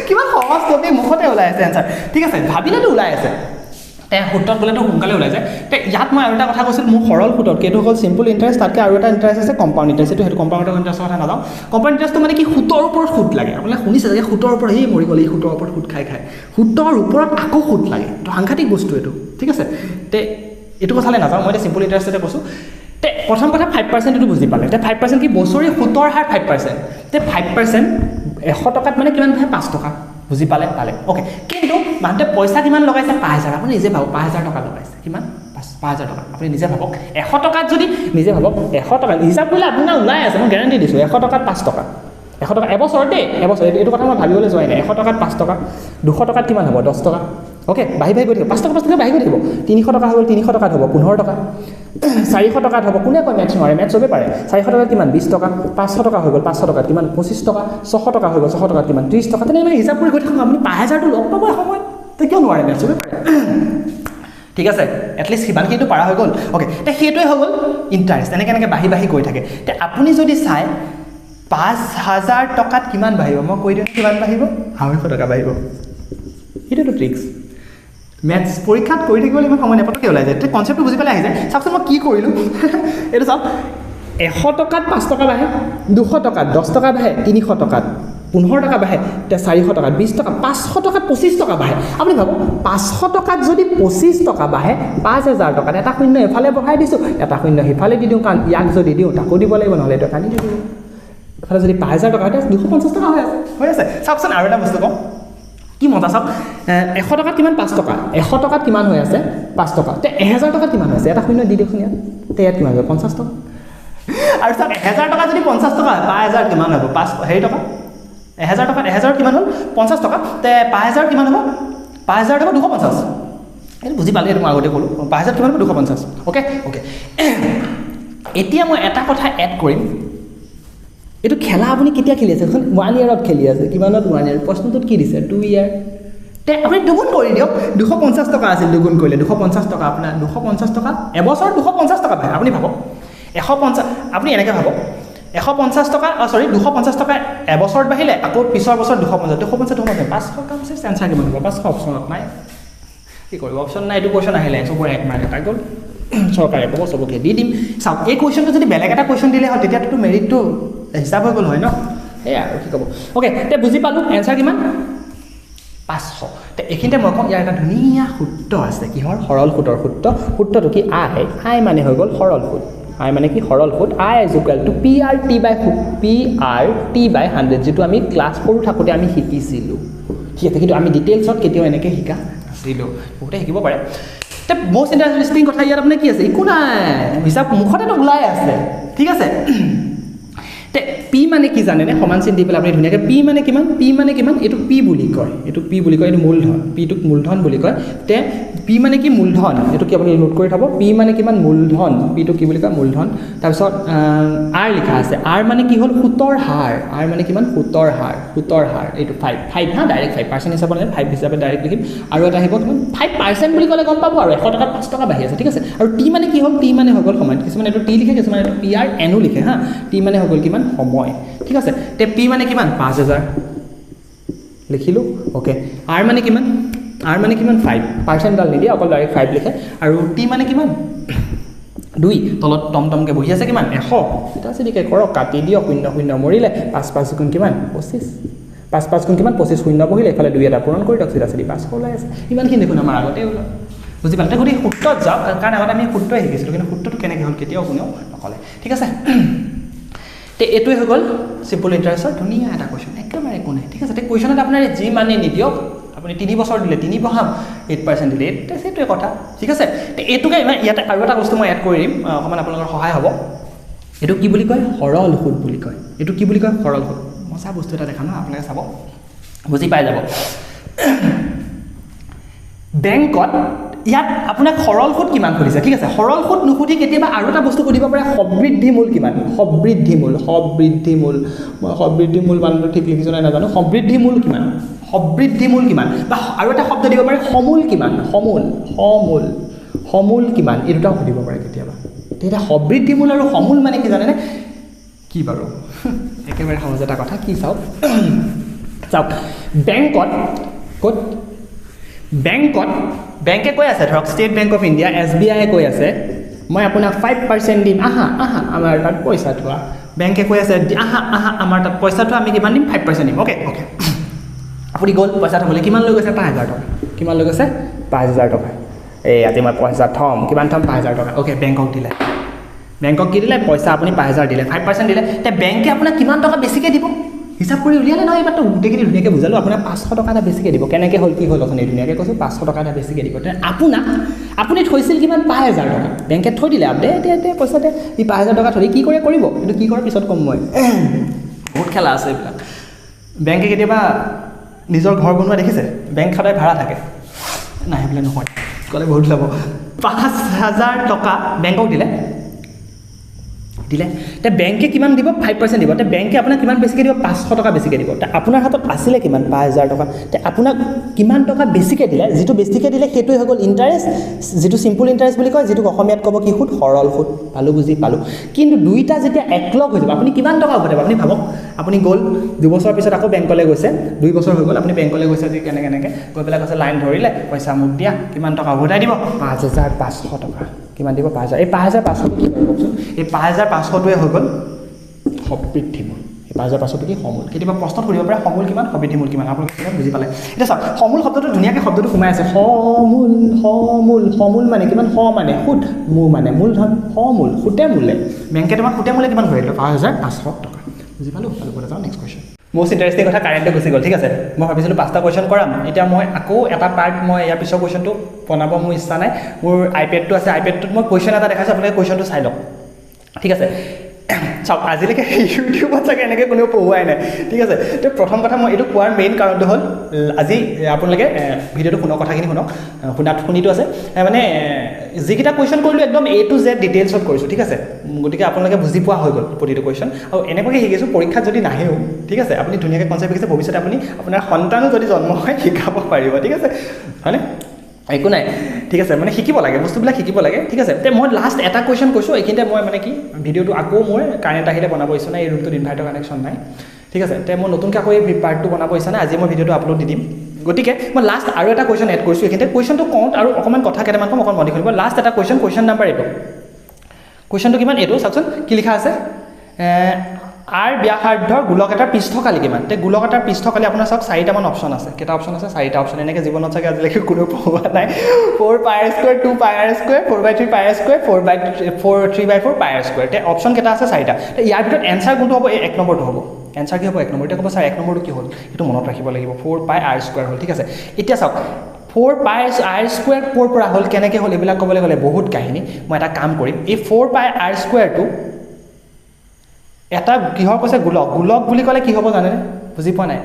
কিমান সহজ টপিক, মুখতে ওলাই আছে এনচাৰ। ঠিক আছে, ভাবিলেতো ওলাই আছে, তে সূত্ৰত গ'লেতো সোনকালে ওলাই যায়। তে ইয়াত মই আৰু এটা কথা কৈছিলোঁ, মোৰ সৰল সূতত এইটো হ'ল চিম্পুল ইণ্টাৰেষ্ট, তাতকৈ আৰু এটা ইণ্টাৰেষ্ট আছে কম্পাউণ্ড ইণ্টাৰেষ্ট। এইটো সেইটো কম্পাউণ্ড ইণ্টাৰেষ্টৰ কথা নাযাওঁ। কম্পাউণ্ড ইণ্টাৰেষ্টটো মানে কি? সুতৰ ওপৰত সুদ লাগে। আপোনালোকে শুনিছে চাগে, সুতৰ ওপৰত, এই মৰি গ'ল, এই সুতৰ ওপৰত সুদ খাই খাই, সুতৰ ওপৰত আকৌ সুদ লাগে। এইটো সাংঘাতিক বস্তু এইটো। ঠিক আছে, তে এইটো কথালৈ নাযাওঁ, মই এতিয়া চিম্পুল ইণ্টাৰেষ্টতে কৈছোঁ। তে প্ৰথম কথা 5% এইটো বুজি পালে। তে 5% কি? বছৰি সুতৰ হাৰ 5%। তে 5% 100 টকাত মানে কিমান পায়? 5 টকা। বুজি পালে? পালে। অ'কে, কিন্তু মানুহটোৱে পইচা কিমান লগাইছে? 5000। আপুনি নিজে ভাবক, 5000 টকা লগাইছে। কিমান? 5000 টকা। আপুনি নিজে ভাবক, 100 টকাত যদি নিজে ভাবক, 100 টকা হিচাপ কৰিলে আপোনাৰ ওলাই আছে, মই গেৰাণ্টি দিছোঁ। 100 টকাত 5 টকা, 100 টকা এবছৰত দেই, এবছৰ, এইটো কথা মই ভাবিবলৈ যোৱাই নাই। 100 টকাত 5 টকা, 200 টকাত কিমান হ'ব? 10 টকা। অ'কে, বাঢ়ি বাঢ়ি গৈ থাকিব, 5 টকা 5 টকা বাঢ়ি গৈ থাকিব। 300 টকা হৈ গ'ল, 300 টকাত হ'ব 15 টকা, 400 টকাত হ'ব, কোনে কয় মেথছ নোৱাৰে, মেথছ চবেই পাৰে। 400 টকাত কিমান? 20 টকা। 500 টকা হৈ গ'ল, 500 টকাত কিমান? 25 টকা। 600 টকা হৈ গ'ল, 600 টকাত কিমান? 30 টকা। তেনেকৈ মানে হিচাপ কৰি গৈ থাকক, আপুনি 5000টো লগ পাব এসময়ত। তো কিয় নোৱাৰে, মেথছ চবেই পাৰে। ঠিক আছে, এটলিষ্ট সিমানখিনিতো পাৰা হৈ গ'ল। অ'কে, এতিয়া সেইটোৱে হৈ গ'ল ইণ্টাৰেষ্ট। এনেকৈ এনেকৈ বাঢ়ি বাঢ়ি গৈ থাকে। এতিয়া আপুনি যদি চায় 5000 টকাত কিমান বাঢ়িব, মই কৈ দিওঁ কিমান বাঢ়িব? 250 টকা বাঢ়িব। সেইটোতো ট্ৰিক্স। মেথছ পৰীক্ষাত কৰি থাকিবলৈ ইমান সময় নাপাওঁ, পটককৈ ওলাই যায়। তেতিয়া কনচেপ্টটো বুজি পেলাই আহি যায়। চাওকচোন মই কি কৰিলোঁ, এইটো চাওক, 100 টকাত 5 টকা বাঢ়ে, 200 টকাত 10 টকা বাঢ়ে, 300 টকাত 15 টকা বাঢ়ে, এতিয়া 400 টকাত 20 টকা, 500 টকাত 25 টকা বাঢ়ে। আপুনি ভাবক, 500 টকাত যদি 25 টকা বাঢ়ে, 5000 টকাত এটা শূন্য এফালে বঢ়াই দিছোঁ, এটা শূন্য সিফালে দি দিওঁ, কাৰণ ইয়াক যদি দিওঁ তাকো দিব লাগিব, নহ'লে এইটো টানি থাকিব। এফালে যদি 5000 টকা হয়, 250 টকা হৈ আছে, হৈ আছে। চাওকচোন আৰু এটা বস্তু কওঁ, কি মজা চাওক, 100 টকাত কিমান? 5 টকা। 100 টকাত কিমান হৈ আছে? 5 টকা। তে 1000 টকাত কিমান হৈ আছে? এটা শূন্য দি দিয়কচোন ইয়াত। তে ইয়াত কিমান হ'ব? 50 টকা। আৰু চাওক, 1000 টকা যদি 50 টকা হয়, 5000 কিমান হ'ব? 5 হেৰি টকা। 1000 টকাত 1000 কিমান হ'ল? 50 টকা। তে 5000 কিমান হ'ব? 5000 টকা 250। এইটো বুজি পালে, এইটো মই আগতে ক'লোঁ। 5000 কিমান হ'ব? 250। অ'কে অ'কে, এতিয়া মই এটা কথা এড কৰিম। এইটো খেলা আপুনি কেতিয়া খেলি আছে? 1 ইয়াৰত খেলি আছে। কিমানত? 1 ইয়াৰ। প্ৰশ্নটোত কি দিছে? 2 ইয়াৰ। তে আপুনি দুগুণ কৰি দিয়ক। 250 টকা আছিল, দুগুণ কৰিলে 250 টকা, আপোনাৰ 250 টকা এবছৰত 250 টকা পায়। আপুনি ভাবক, 150, আপুনি এনেকৈ ভাবক, 150 টকা, চৰি 250 টকা এবছৰত বাঢ়িলে, আকৌ পিছৰ বছৰ 250, 250 250 500 কাম চেছ। এনচাৰ কিমান হ'ব? 500 অপশ্যনত নাই, কি কৰিব, অপশ্যন নাই। এইটো কুৱেশ্যন আহিলে চবৰে 1 মাৰ্ক এটা গ'ল, চৰকাৰে ক'ব চবকে দি দিম। চাওক এই কুৱেশ্যনটো যদি বেলেগ এটা কুৱেশ্যন দিলে হয় তেতিয়াতো মেৰিটটো হিচাপ হৈ গ'ল হয় ন, সেয়াই আৰু কি ক'ব। অ'কে, এতিয়া বুজি পালোঁ এনচাৰ কিমান, 500। তে এইখিনিতে মই কওঁ ইয়াৰ এটা ধুনীয়া সূত্ৰ আছে, কিহৰ? সৰল সূতৰ সূত্ৰ। সূত্ৰটো কি? আই, আই মানে হৈ গ'ল সৰল সূত, আই মানে কি? সৰল সুত। I is equal to P R T by P R T by 100, যিটো আমি ক্লাছ সৰু থাকোঁতে আমি শিকিছিলোঁ, ঠিক আছে, কিন্তু আমি ডিটেইলছত কেতিয়াও এনেকৈ শিকা নাছিলোঁ, বহুতে শিকিব পাৰে। তে মষ্ট ইণ্টাৰেষ্টিং কথা ইয়াত আপোনাৰ কি আছে? একো নাই, হিচাপ মুখতেতো ওলাই আছে, ঠিক আছে। তে পি মানে কি জানেনে? সমান চিন দি পেলাই আপুনি ধুনীয়াকৈ পি মানে কিমান, পি মানে কিমান, এইটো পি বুলি কয়, এইটো পি বুলি কয়, এইটো মূলধন, পিটোক মূলধন বুলি কয়। তে পি মানে কি? মূলধন, এইটো কি আপুনি নোট কৰি থ'ব, পি মানে কিমান? মূলধন, পিটো কি বুলি কয়? মূলধন। তাৰপিছত আৰ লিখা আছে, আৰ মানে কি হ'ল? সুতৰ হাৰ, আৰ মানে কিমান? সুতৰ হাৰ, সুতৰ হাৰ, এইটো 5, 5 হা, ডাইৰেক্ট 5% হিচাপত নহয়, 5 হিচাপে ডাইৰেক্ট লিখিম। আৰু এটা আহিব কিমান? 5% বুলি ক'লে গম পাব আৰু 100 টকাত 5 টকা বাঢ়ি আছে, ঠিক আছে। আৰু টি মানে কি হ'ল? টি মানে হৈ গ'ল সময়, কিছুমানে এইটো টি লিখে, কিছুমানে এইটো পি আৰ এনো লিখে, হা, টি মানে হৈ গ'ল কিমান? সময়, ঠিক আছে। তে পি মানে কিমান? 5000 লিখিলোঁ, অ'কে। আৰ মানে কিমান? আৰ মানে কিমান? 5%ডাল নিদিয়ে, অকল ডাইৰেক্ট 5 লিখে। আৰু টি মানে কিমান? 2, তলত টমটমকৈ বহি আছে কিমান? 100, চিধা চিধিকৈ কৰক, কাটি দিয়ক, 0 0 মৰিলে, 5 5 গুণ কিমান? 25, 5 5 গুণ কিমান? 25, 0 বহিলে, এইফালে 2 এটা পূৰণ কৰি দিয়ক, চিধা চিধি 500 ওলাই আছে। ইমানখিনি দেখোন আমাৰ আগতেই ওলাল, বুজি পালে? গতিকে সূত্ৰত যাওক, কাৰণ আগতে আমি সূত্ৰই শিকিছিলোঁ, কিন্তু সূত্ৰটো কেনেকৈ হ'ল কেতিয়াও কোনেও নক'লে, ঠিক আছে। তে এইটোৱে হৈ গ'ল চিম্পল ইণ্টাৰেষ্টৰ ধুনীয়া এটা কুৱেশ্যন, একেবাৰে একো নাই, ঠিক আছে। তে কুৱেশ্যনত আপোনাৰ যি মানে নিদিয়ক, আপুনি 3 বছৰ দিলে 3 বহাম, 8% দিলে 8, সেইটোৱে কথা, ঠিক আছে। তে এইটোকে ইয়াতে আৰু এটা বস্তু মই এড কৰি দিম, অকণমান আপোনালোকৰ সহায় হ'ব। এইটো কি বুলি কয়? সৰল সুত বুলি কয়। এইটো কি বুলি কয়? সৰল সুত। মজা বস্তু এটা দেখাম ন, আপোনালোকে চাব, বুজি পাই যাব। বেংকত ইয়াত আপোনাক সৰল সুত কিমান সুধিছে, ঠিক আছে। সৰল সুত নুসুধি কেতিয়াবা আৰু এটা বস্তু সুধিব পাৰে, সমৃদ্ধি মূল কিমান? সমৃদ্ধি মূল, সমৃদ্ধি মূল, মই সমৃদ্ধি মূল মানটো ঠিক লিখিছোঁ নাই নাজানো। সমৃদ্ধি মূল কিমান? সমৃদ্ধি মূল কিমান? বা আৰু এটা শব্দ দিব পাৰে, সমূল কিমান? সমূল, সমূল, সমূল কিমান? এই দুটাও সুধিব পাৰে কেতিয়াবা। তেতিয়া সমৃদ্ধি মূল আৰু সমূল মানে কি জানেনে? কি বাৰু? একেবাৰে সহজ এটা কথা, কি চাওক, চাওক বেংকত, ক'ত বেংকত, বেংকে কৈ আছে, ধৰক state bank of India, S B আইয়ে কৈ আছে মই আপোনাক 5% দিম, আহা আহা আমাৰ তাত পইচা থোৱা। বেংকে কৈ আছে আহা আহা আমাৰ তাত পইচা থোৱা, আমি কিমান দিম? 5% দিম। অ'কে অ'কে, আপুনি গ'ল পইচা থ'বলৈ, কিমান লৈ গৈছে? 5000 টকা। কিমান লৈ গৈছে? 5000 টকা। এই আজি মই পইচা থ'ম, কিমান থ'ম? 5000 টকা। অ'কে, বেংকক দিলে, বেংকক কি দিলে? পইচা আপুনি 5000 দিলে, 5% দিলে। এতিয়া বেংকে আপোনাক কিমান টকা বেছিকৈ দিব হিচাপ কৰি উলিয়ালে নহয়, এইবাৰতো গোটেইখিনি ধুনীয়াকৈ বুজালোঁ, আপোনাক 500 টকা এটা বেছিকৈ দিব। কেনেকৈ হ'ল কি হ'ল অথনি ধুনীয়াকৈ কৈছোঁ, 500 টকা এটা বেছিকৈ দিব। তেনে আপোনাক, আপুনি থৈছিল কিমান? 5000 টকা। বেংকে থৈ দিলে, দে দে দে পইচা দে, সি 5000 টকা থৈ কি কৰে কৰিব, কিন্তু কি কৰে পিছত ক'ম মই, বহুত খেলা আছে এইবিলাক। বেংকে কেতিয়াবা নিজৰ ঘৰ বনোৱা দেখিছে? বেংক সদায় ভাড়া থাকে, নাই সেইবিলাক নহয়, ক'লে বহুত ল'ব। 5000 টকা বেংকক দিলে, দিলে, তে বেংকে কিমান দিব? 5% দিব। তে বেংকে আপোনাক কিমান বেছিকৈ দিব? 500 টকা বেছিকৈ দিব। তে আপোনাৰ হাতত আছিলে কিমান? 5000 টকা। তে আপোনাক কিমান টকা বেছিকৈ দিলে? যিটো বেছিকৈ দিলে সেইটোৱে হৈ গ'ল ইণ্টাৰেষ্ট, যিটো চিম্পল ইণ্টাৰেষ্ট বুলি কয়, যিটোক অসমীয়াত ক'ব কি সুত? সৰল সুত। পালোঁ, বুজি পালোঁ। কিন্তু দুইটা যেতিয়া একলগ হৈ যাব, আপুনি কিমান টকা উভতাব? আপুনি ভাবক, আপুনি গ'ল 2 বছৰৰ পিছত আকৌ বেংকলৈ গৈছে, 2 বছৰ হৈ গ'ল, আপুনি বেংকলৈ গৈছে আজি কেনেকৈ কেনেকৈ গৈ পেলাই কৈছে লাইন ধৰিলে, পইচা মোক দিয়া, কিমান টকা উভতাই দিব? 5500 টকা। কিমান দিব? 5000। এই 5500 কি বাৰু কওকচোন? এই 5500টোৱে হৈ গ'ল সমৃদ্ধি মূল। এই 5500টো কি? সমূল। কেতিয়াবা প্ৰশ্নত সুধিব পাৰে সমূল কিমান, সমৃদ্ধি মূল কিমান, আপোনালোকে বুজি পালে। এতিয়া চাওক, সমূল শব্দটো ধুনীয়াকৈ শব্দটো সোমাই আছে, সমূল, সমূল, সমূল মানে কিমান? স মানে সুত, মূ মানে মূলধন, সমূল, সুতে মূলে। বেংকে তোমাক সুতে মূলে কিমান ঘূৰাই দিলে? 5500 টকা। বুজি পালোঁ? পালোঁ। যাওঁ নেক্সট কুৱেশ্যন। মষ্ট ইণ্টাৰেষ্টিং কথা, কাৰেণ্টে গুচি গ'ল, ঠিক আছে। মই ভাবিছিলোঁ 5টা কুৱেশ্যন কৰাম, এতিয়া মই আকৌ এটা পাৰ্ট, মই ইয়াৰ পিছৰ কুৱেশ্যনটো বনাব মোৰ ইচ্ছা নাই। মোৰ আইপেডটো আছে, আইপেডটোত মই কুৱেশ্যন এটা দেখাইছোঁ, আপোনালোকে কুৱেশ্যনটো চাই লওক, ঠিক আছে। চাওক, আজিলৈকে ইউটিউবত চাগে এনেকৈ কোনেও পঢ়ুৱাই নাই, ঠিক আছে। তো প্ৰথম কথা মই এইটো কোৱাৰ মেইন কাৰণটো হ'ল, আজি আপোনালোকে ভিডিঅ'টো শুনক, কথাখিনি শুনক, শুনাত শুনিতো আছে, মানে যিকেইটা কুৱেশ্যন কৰিলোঁ একদম এ টু জেড ডিটেইলছত কৰিছোঁ, ঠিক আছে। গতিকে আপোনালোকে বুজি পোৱা হৈ গ'ল প্ৰতিটো কুৱেশ্যন, আৰু এনেকুৱাকৈ শিকিছোঁ, পৰীক্ষাত যদি নাহেও, ঠিক আছে, আপুনি ধুনীয়াকৈ কনচেপ্ট শিকিছে, ভৱিষ্যতে আপুনি আপোনাৰ সন্তানো যদি জন্ম হয় শিকাব পাৰিব, ঠিক আছে, হয়নে? একো নাই, ঠিক আছে, মানে শিকিব লাগে, বস্তুবিলাক শিকিব লাগে, ঠিক আছে। তে মই লাষ্ট এটা কুৱেশ্যন কৈছোঁ, এইখিনিতে মই মানে কি ভিডিঅ'টো আকৌ মই কাৰেণ্ট আহিলে বনাব ইচ্ছা নাই, এই ৰুমটোত ইনভাৰ্টাৰ কানেকশ্যন নাই, ঠিক আছে। তে মই নতুনকৈ আকৌ এই পাৰ্টটো বনাব ইচ্ছা নাই, আজি মই ভিডিঅ'টো আপলোড দি দিম। গতিকে মই লাষ্ট আৰু এটা কুৱেশ্যন এড কৰিছোঁ এইখিনিতে, কুৱেশ্যনটো কওঁ আৰু অকণমান কথা কেইটামান ক'ম, অকণ মন শুনিব। লাষ্ট এটা কুৱেশ্যন, কুৱেশ্যন নাম্বাৰ এইটো, কুৱেশ্যনটো কিমান এইটো চাওকচোন কি লিখা আছে, আৰ ব্যাসাৰ্ধৰ গোলক এটাৰ পৃষ্ঠকালি কিমান। তে গোলক এটাৰ পৃষ্ঠকালি আপোনাৰ চাওক চাৰিটামান অপশ্যন আছে, কেইটা অপশ্যন আছে, চাৰিটা অপশ্যন। এনেকৈ জীৱনত চাগে আজিলৈকে কোনো পোৱা নাই। 4 pi r square, 2 pi r square, 4/3 pi r square, 4/3 pi r square. তে অপশ্যন কেইটা আছে, চাৰিটা। তে ইয়াৰ ভিতৰত এনচাৰ কোনটো হ'ব, এই 1 নম্বৰটো হ'ব। এনচাৰ কি হ'ব, 1 নম্বৰ। এতিয়া ক'ব ছাৰ 1 নম্বৰটো কি হ'ল, সেইটো মনত ৰাখিব লাগিব, 4 পাই আৰ স্কুৱেৰ হ'ল, ঠিক আছে। এতিয়া চাওক 4 পাই আৰ স্কুৱেৰ ক'ৰ পৰা হ'ল, কেনেকৈ হ'ল, এইবিলাক ক'বলৈ গ'লে বহুত কাহিনী। মই এটা কাম কৰিম, এই 4 পাই আৰ স্কুৱেৰটো এটা কিহৰ কৈছে, গোলক। গোলক বুলি ক'লে কি হ'ব জানেনে, বুজি পোৱা নাই।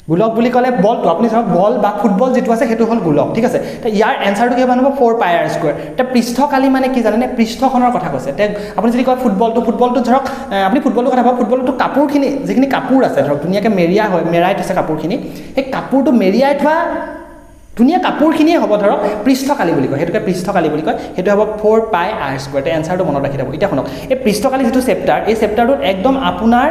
গোলক বুলি ক'লে বলটো, আপুনি চাওক বল বা ফুটবল যিটো আছে সেইটো হ'ল গোলক, ঠিক আছে। তে ইয়াৰ এনচাৰটো কি হ'ব, 4 পাই আৰ স্কুৱেৰ। তে পৃষ্ঠকালি মানে কি জানেনে, পৃষ্ঠখনৰ কথা কৈছে। তে আপুনি যদি কয় ফুটবলটো, ফুটবলটো ধৰক আপুনি ফুটবলটোৰ কথা ভাবক, ফুটবলটো কাপোৰখিনি, যিখিনি কাপোৰ আছে ধৰক ধুনীয়াকৈ মেৰিয়া হয়, মেৰাই থৈছে কাপোৰখিনি, সেই কাপোৰটো মেৰিয়াই থোৱা ধুনীয়া কাপোৰখিনিয়ে হ'ব ধৰক পৃষ্ঠকালি বুলি কয়, সেইটোকে পৃষ্ঠকালি বুলি কয়, সেইটো হ'ব 4 পাই আৰ স্কুৱেৰ। তে এনচাৰটো মনত ৰাখি থ'ব। এতিয়া শুনক, এই পৃষ্ঠকালি যিটো চেপ্টাৰ, এই চেপ্টাৰটোত একদম আপোনাৰ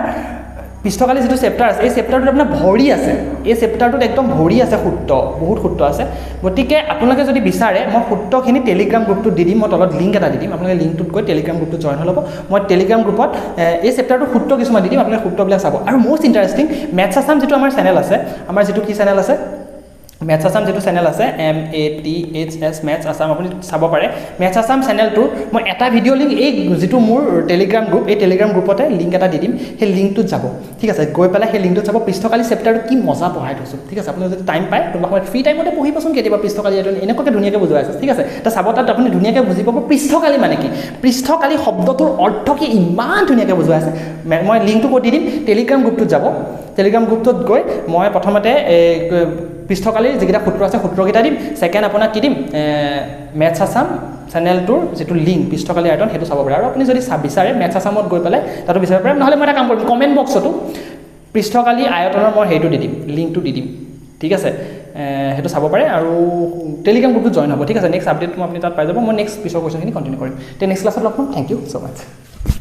পৃষ্ঠকালি যিটো চেপ্টাৰ আছে, এই চেপ্টাৰটোত আপোনাৰ ভৰি আছে, এই চেপ্টাৰটোত একদম ভৰি আছে সূত্ৰ, বহুত সূত্ৰ আছে। গতিকে আপোনালোকে যদি বিচাৰে মই সূত্ৰখিনি টেলিগ্ৰাম গ্ৰুপটোত দি দিম, মই তলত লিংক এটা দি দিম, আপোনালোকে লিংকটোত গৈ টেলিগ্ৰাম গ্ৰুপটোত জইন হৈ ল'ব। মই টেলিগ্ৰাম গ্ৰুপত এই চেপ্টাৰটোৰ সূত্ৰ কিছুমান দি দিম, আপোনালোকে সূত্ৰবিলাক চাব। আৰু মষ্ট ইণ্টাৰেষ্টিং, মেথছ আছাম যিটো আমাৰ চেনেল আছে, আমাৰ যিটো কি চেনেল আছে, মেথছ আছাম যিটো চেনেল আছে, MATHS maths Assam, আপুনি চাব পাৰে। মেথছ আছাম চেনেলটোৰ মই এটা ভিডিঅ' লিংক এই যিটো মোৰ টেলিগ্ৰাম গ্ৰুপ, এই টেলিগ্ৰাম গ্ৰুপতে লিংক এটা দি দিম, সেই লিংকটোত যাব, ঠিক আছে। গৈ পেলাই সেই লিংকটোত চাব পৃষ্ঠকালি চেপ্টাৰটো কি মজা পঢ়াই থৈছোঁ, ঠিক আছে। আপুনি যদি টাইম পায় কোনোবা সময়ত ফ্ৰী টাইমতে পঢ়িবচোন কেতিয়াবা, পৃষ্ঠকালি এনেকুৱাকৈ ধুনীয়াকৈ বুজোৱা আছে, ঠিক আছে। তো চাব তাত আপুনি ধুনীয়াকৈ বুজি পাব পৃষ্ঠকালি মানে কি, পৃষ্ঠকালি শব্দটোৰ অৰ্থ কি ইমান ধুনীয়াকৈ বুজোৱা আছে। মই লিংকটো ক'ত দি দিম, টেলিগ্ৰাম গ্ৰুপটোত যাব। টেলিগ্ৰাম গ্ৰুপটোত গৈ মই প্ৰথমতে পৃষ্ঠকালিৰ যিকেইটা সূত্ৰ আছে সূত্ৰকেইটা দিম, ছেকেণ্ড আপোনাক কি দিম, মেথছ আছাম চেনেলটোৰ যিটো লিংক পৃষ্ঠকালি আয়তন সেইটো চাব পাৰে। আৰু আপুনি যদি বিচাৰে মেথছ আছামত গৈ পেলাই তাতো বিচাৰিব পাৰে, নহ'লে মই এটা কাম কৰিম, কমেণ্ট বক্সতো পৃষ্ঠকালি আয়তনৰ মই সেইটো দি দিম, লিংকটো দি দিম, ঠিক আছে, সেইটো চাব পাৰে। আৰু টেলিগ্ৰাম গ্ৰুপটোত জইন হ'ব, ঠিক আছে। নেক্সট আপডেটটো আপুনি তাত পাই যাব। মই নেক্সট পিছৰ কুৱেশ্যনখিনি কণ্টিনিউ কৰিম। তে নেক্সট ক্লাছত লগ পাম। Thank you so much.